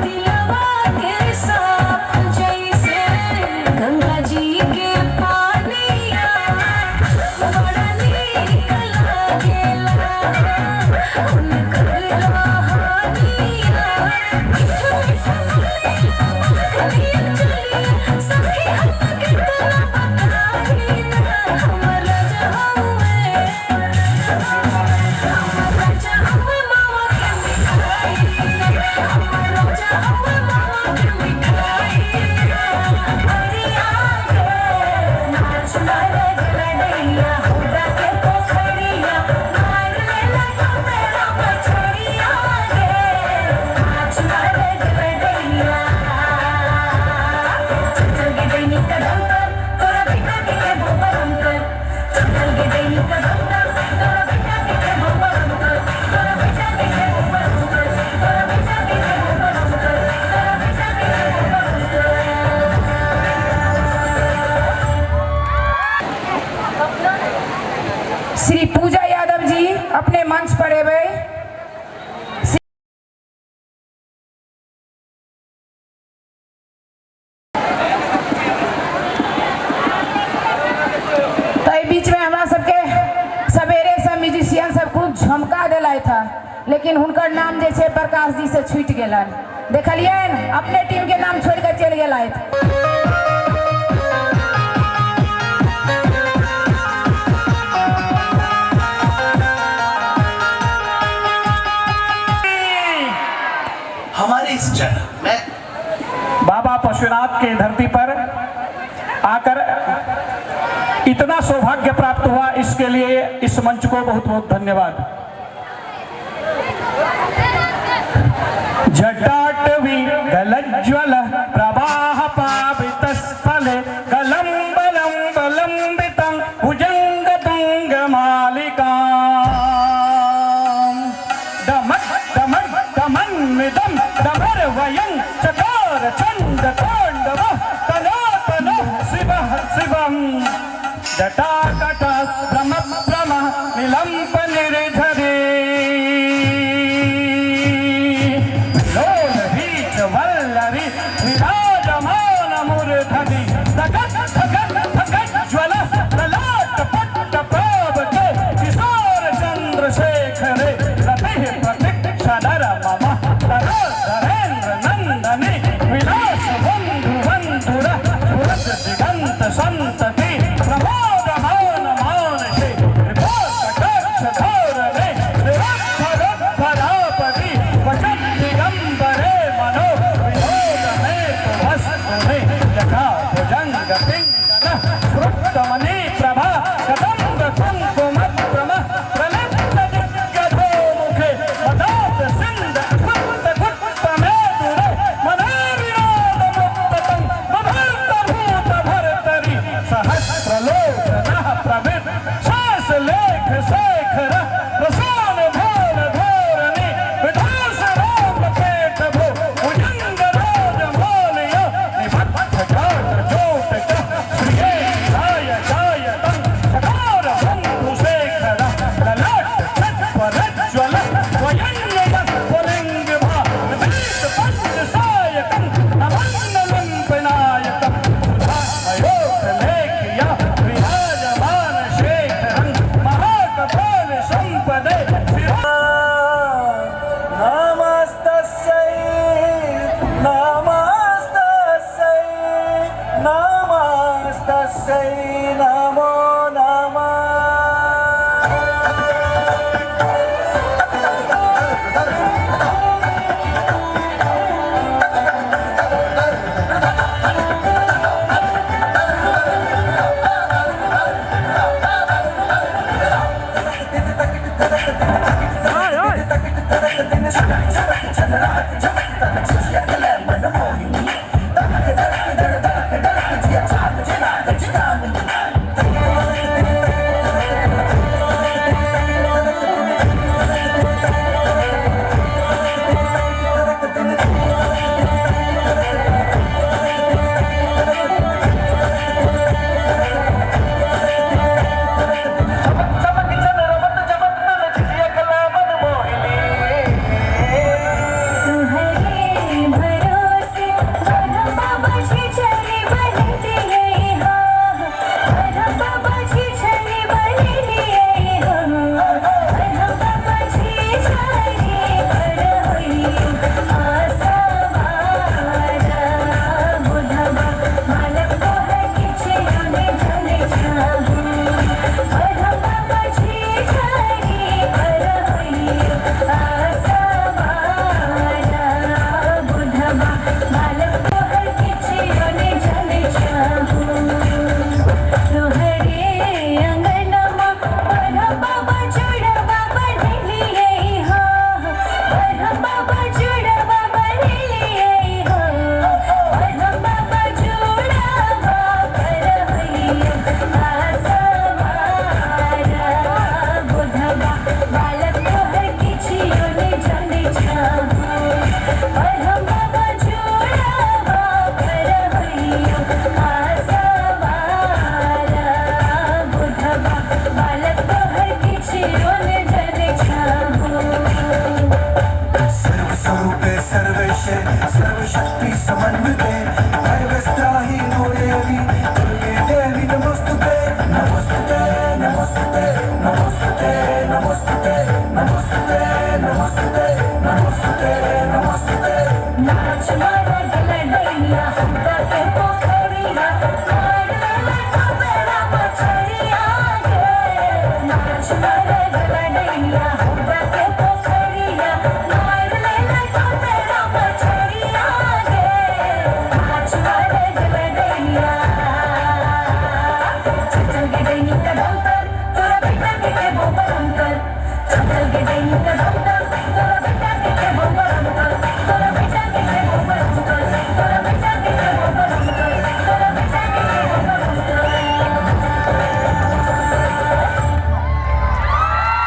दिलवा के साफ जैसे गंगा जी के पानिया बड़ा नीक लागेला उनकर रहानिया मीठा मीठा बोलिया मखनिया चलिया सखी हम कितना बताई ना हमर राजा हउए हमर राजा हउए मामा के मिठाई हमर राजा हउए मामा के मिठाई अरिया गे नाच मारे गलडैया हुदा के पोखरिया मार लेला तो मेरा बछड़िया गे नाच मारे गलडैया चल गे दैनी कदम पर तोरा बेटा के के बम कर चल गे दैनी कदम पर तोरा बेटा के के बम कर तोरा बेटा के के बम कर तोरा बेटा के के बम कर तोरा बेटा के के बम कर। श्री पूजा यादव जी अपने मंच पर एबै। तऽ एहि बीचमे हमरा सबके सवेरे से म्यूजिशियन सब खूब झमका देलथि हँ, लेकिन हुनकर नाम जे छै प्रकाश जी से छूटि गेलनि। देखलियनि अपने टीम के नाम छोड़ि कऽ चलि गेलथि। हमारे इस चैनल में बाबा पशुनाथ के धरती पर आकर इतना सौभाग्य प्राप्त हुआ, इसके लिए इस मंच को बहुत बहुत धन्यवाद। जटाटवी गलज्ज्वल प्रवाह पावितस्थले गलम्बलं बलम्बितं भुजंग तुंग मालिकां दमक दमक दमन्वितं दमर्वयं चकार चंड तांडव तनो शिवः शिवं जटाकट भ्रम भ्रम निलम्ब निर्झरे लोल बीच वल्लरी विराजमान मूर्धनि धगत धगत धगत ज्वल ललाट पट्ट पावके किशोर चंद्रशेखरे रतिः प्रतीक्षाधर मम धरेन्द्र नंदनि विलास बंधु बंधुर सुरत दिगंत संतति प्रमोदमान मानसे कटाक्ष धोरणे निरक्षरोत्थरापति वचन दिगंबरे मनो विनोद में वस्तुने यथा भुजंग पिंगल श्रुतमणि प्रभा कदम्ब कुंकुम प्रम प्रलिप्त दिग्गजो मुखे मदात सिंध गुप्त गुप्त मेदुरे मनो विनोद मुक्ततं बभर्त भूत भर्तरि सहस्रलोचनः प्रवित शेष लेख शेखर प्रसून भोर धोरणि विधास राम पेट भो भुजंग राज भोलिय निबद्ध जाट जोट श्रिये जाय जायतं चकार बंधु शेखर ललाट छत्परज्वल स्वयं भा निमित पंच सायकं नमन्नलम्पनायकं सुधामयोख लेखिया विराजमान शेखरं महाकपाल संपदे नमस्तस्यै नमस्तस्यै नमस्तस्यै नमो नमः। तुहरे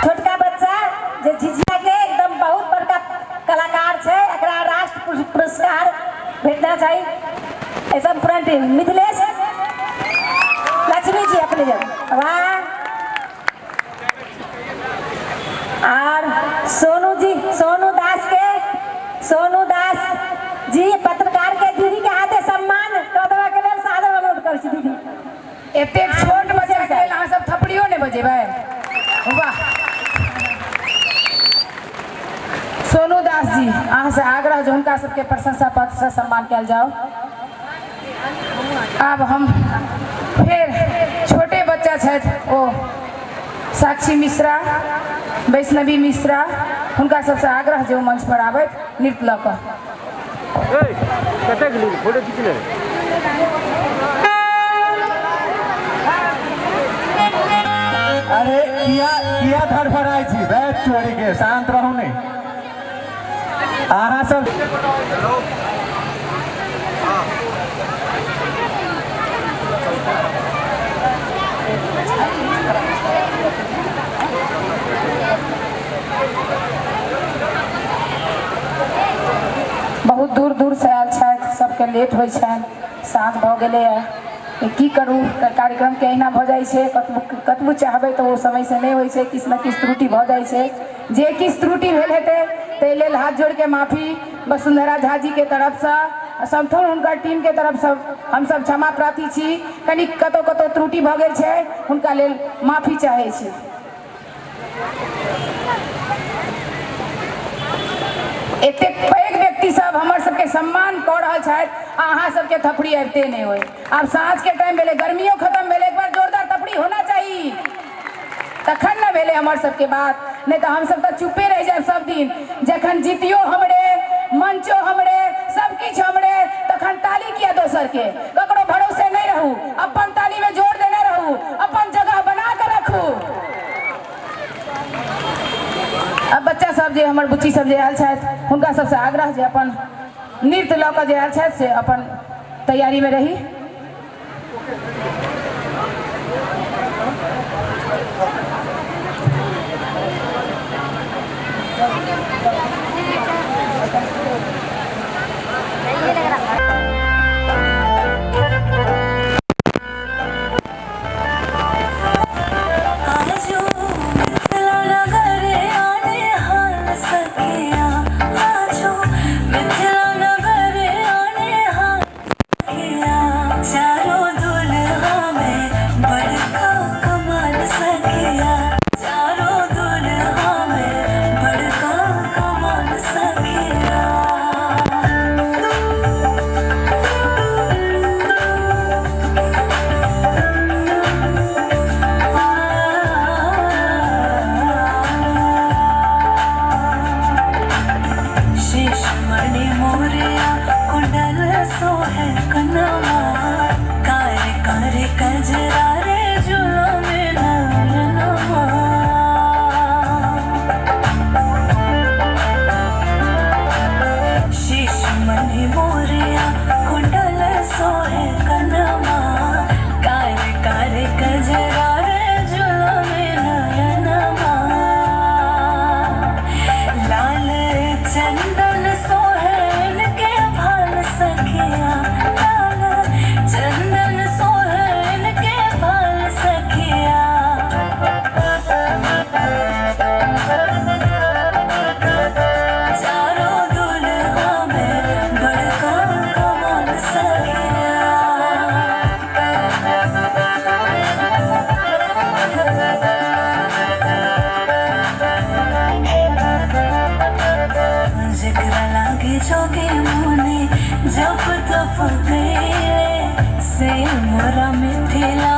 छोटका बच्चा जे झिझिया के एकदम बहुत बड़का कलाकार छै, एकरा राष्ट्र पुरस्कार भेटना चाही। एकदम पूरा टीम मिथिलेश लक्ष्मी जी अपने जब वाह। और सोनू जी, सोनू दास के, सोनू दास जी पत्रकार के दीदी के हाथे सम्मान कऽ देबऽ के लेल सादर अनुरोध करै छी दीदी। एतेक छोट बच्चा के लेल अहाँ सब थपड़ियो नहि बजेबै। वाह सोनू दास जी, अहाँ से आग्रह जो हुनका सबके प्रशंसा पत्र से सम्मान कयल जाओ। आब हम फेर छोटे बच्चा छथि ओ साक्षी मिश्रा, वैष्णवी मिश्रा, हुनका सबसे आग्रह जे ओ मंच पर आबथि नृत्य लऽ कऽ। फोटो खींच ले। अरे किया किया धड़फड़ाइ छी, बैठ चोरी के, शांत रहू ने अहाँ सब। बहुत दूर दूर से आयल छथि, सबके लेट होइ छनि, साँझ भऽ गेलैए। की करू, कार्यक्रम के अहिना भऽ जाइ छै, कतबो कतबो चाहबै तऽ ओ समय से नहि होइ छै, किछु ने किछु त्रुटि भऽ जाइ छै। जे किछु त्रुटि भेल हेतै ताहि लेल हाथ जोड़िके माफी वसुंधरा झा जी के तरफसँ, सम्पूर्ण हुनकर टीम के तरफसँ हमसब क्षमा प्रार्थी छी। कनि कतहु कतहु त्रुटि भऽ गेल छै, हुनका लेल माफी चाहै छी। एतेक पैघ व्यक्ति सब हमर सबके सम्मान कऽ रहल छथि आ अहाँ सबके थपड़ी आबिते नहि होइ। आब साँझ के टाइम भेलै, गर्मियो खत्म भेलै, एक बार जोरदार थपड़ी होना चाही तखन ने भेलै हमर सबके बात, नहि तऽ हमसब तऽ चुपे रहि जायब सब दिन। जखन जीतियो हमरे, मंचो हमरे, सब किछु हमरे, तखन ताली किया दोसर के? ककरो भरोसे नहि रहू, अपन ताली में जोर देने रहू, अपन जगह बना के रखू। अब बच्चा सब जे हमर बुच्ची सब जे आयल छथि हुनका सबसँ आग्रह जे अपन नृत्य लऽ कऽ जे आयल छथि से अपन तैयारी में रही। चारों दुल्हा में बड़का कमाल सखिया। मणि मोरिया कुंडल सोहे कनमा, कारे कारे कजरा रे जुलमे नयनमा। शीश मणि मोरिया कुंडल सोहे कनमा, कारे कारे कजरा रे जुलमे नयनमा। लाल चंदन सोहन के भाल सखिया, लाल चंदन सोहन के भाल सखिया। चारों दुल्हा में बड़का कमाल सखिया। जेकरा लागे जोगे मुने जब तप गईले, से मोरा मिथिला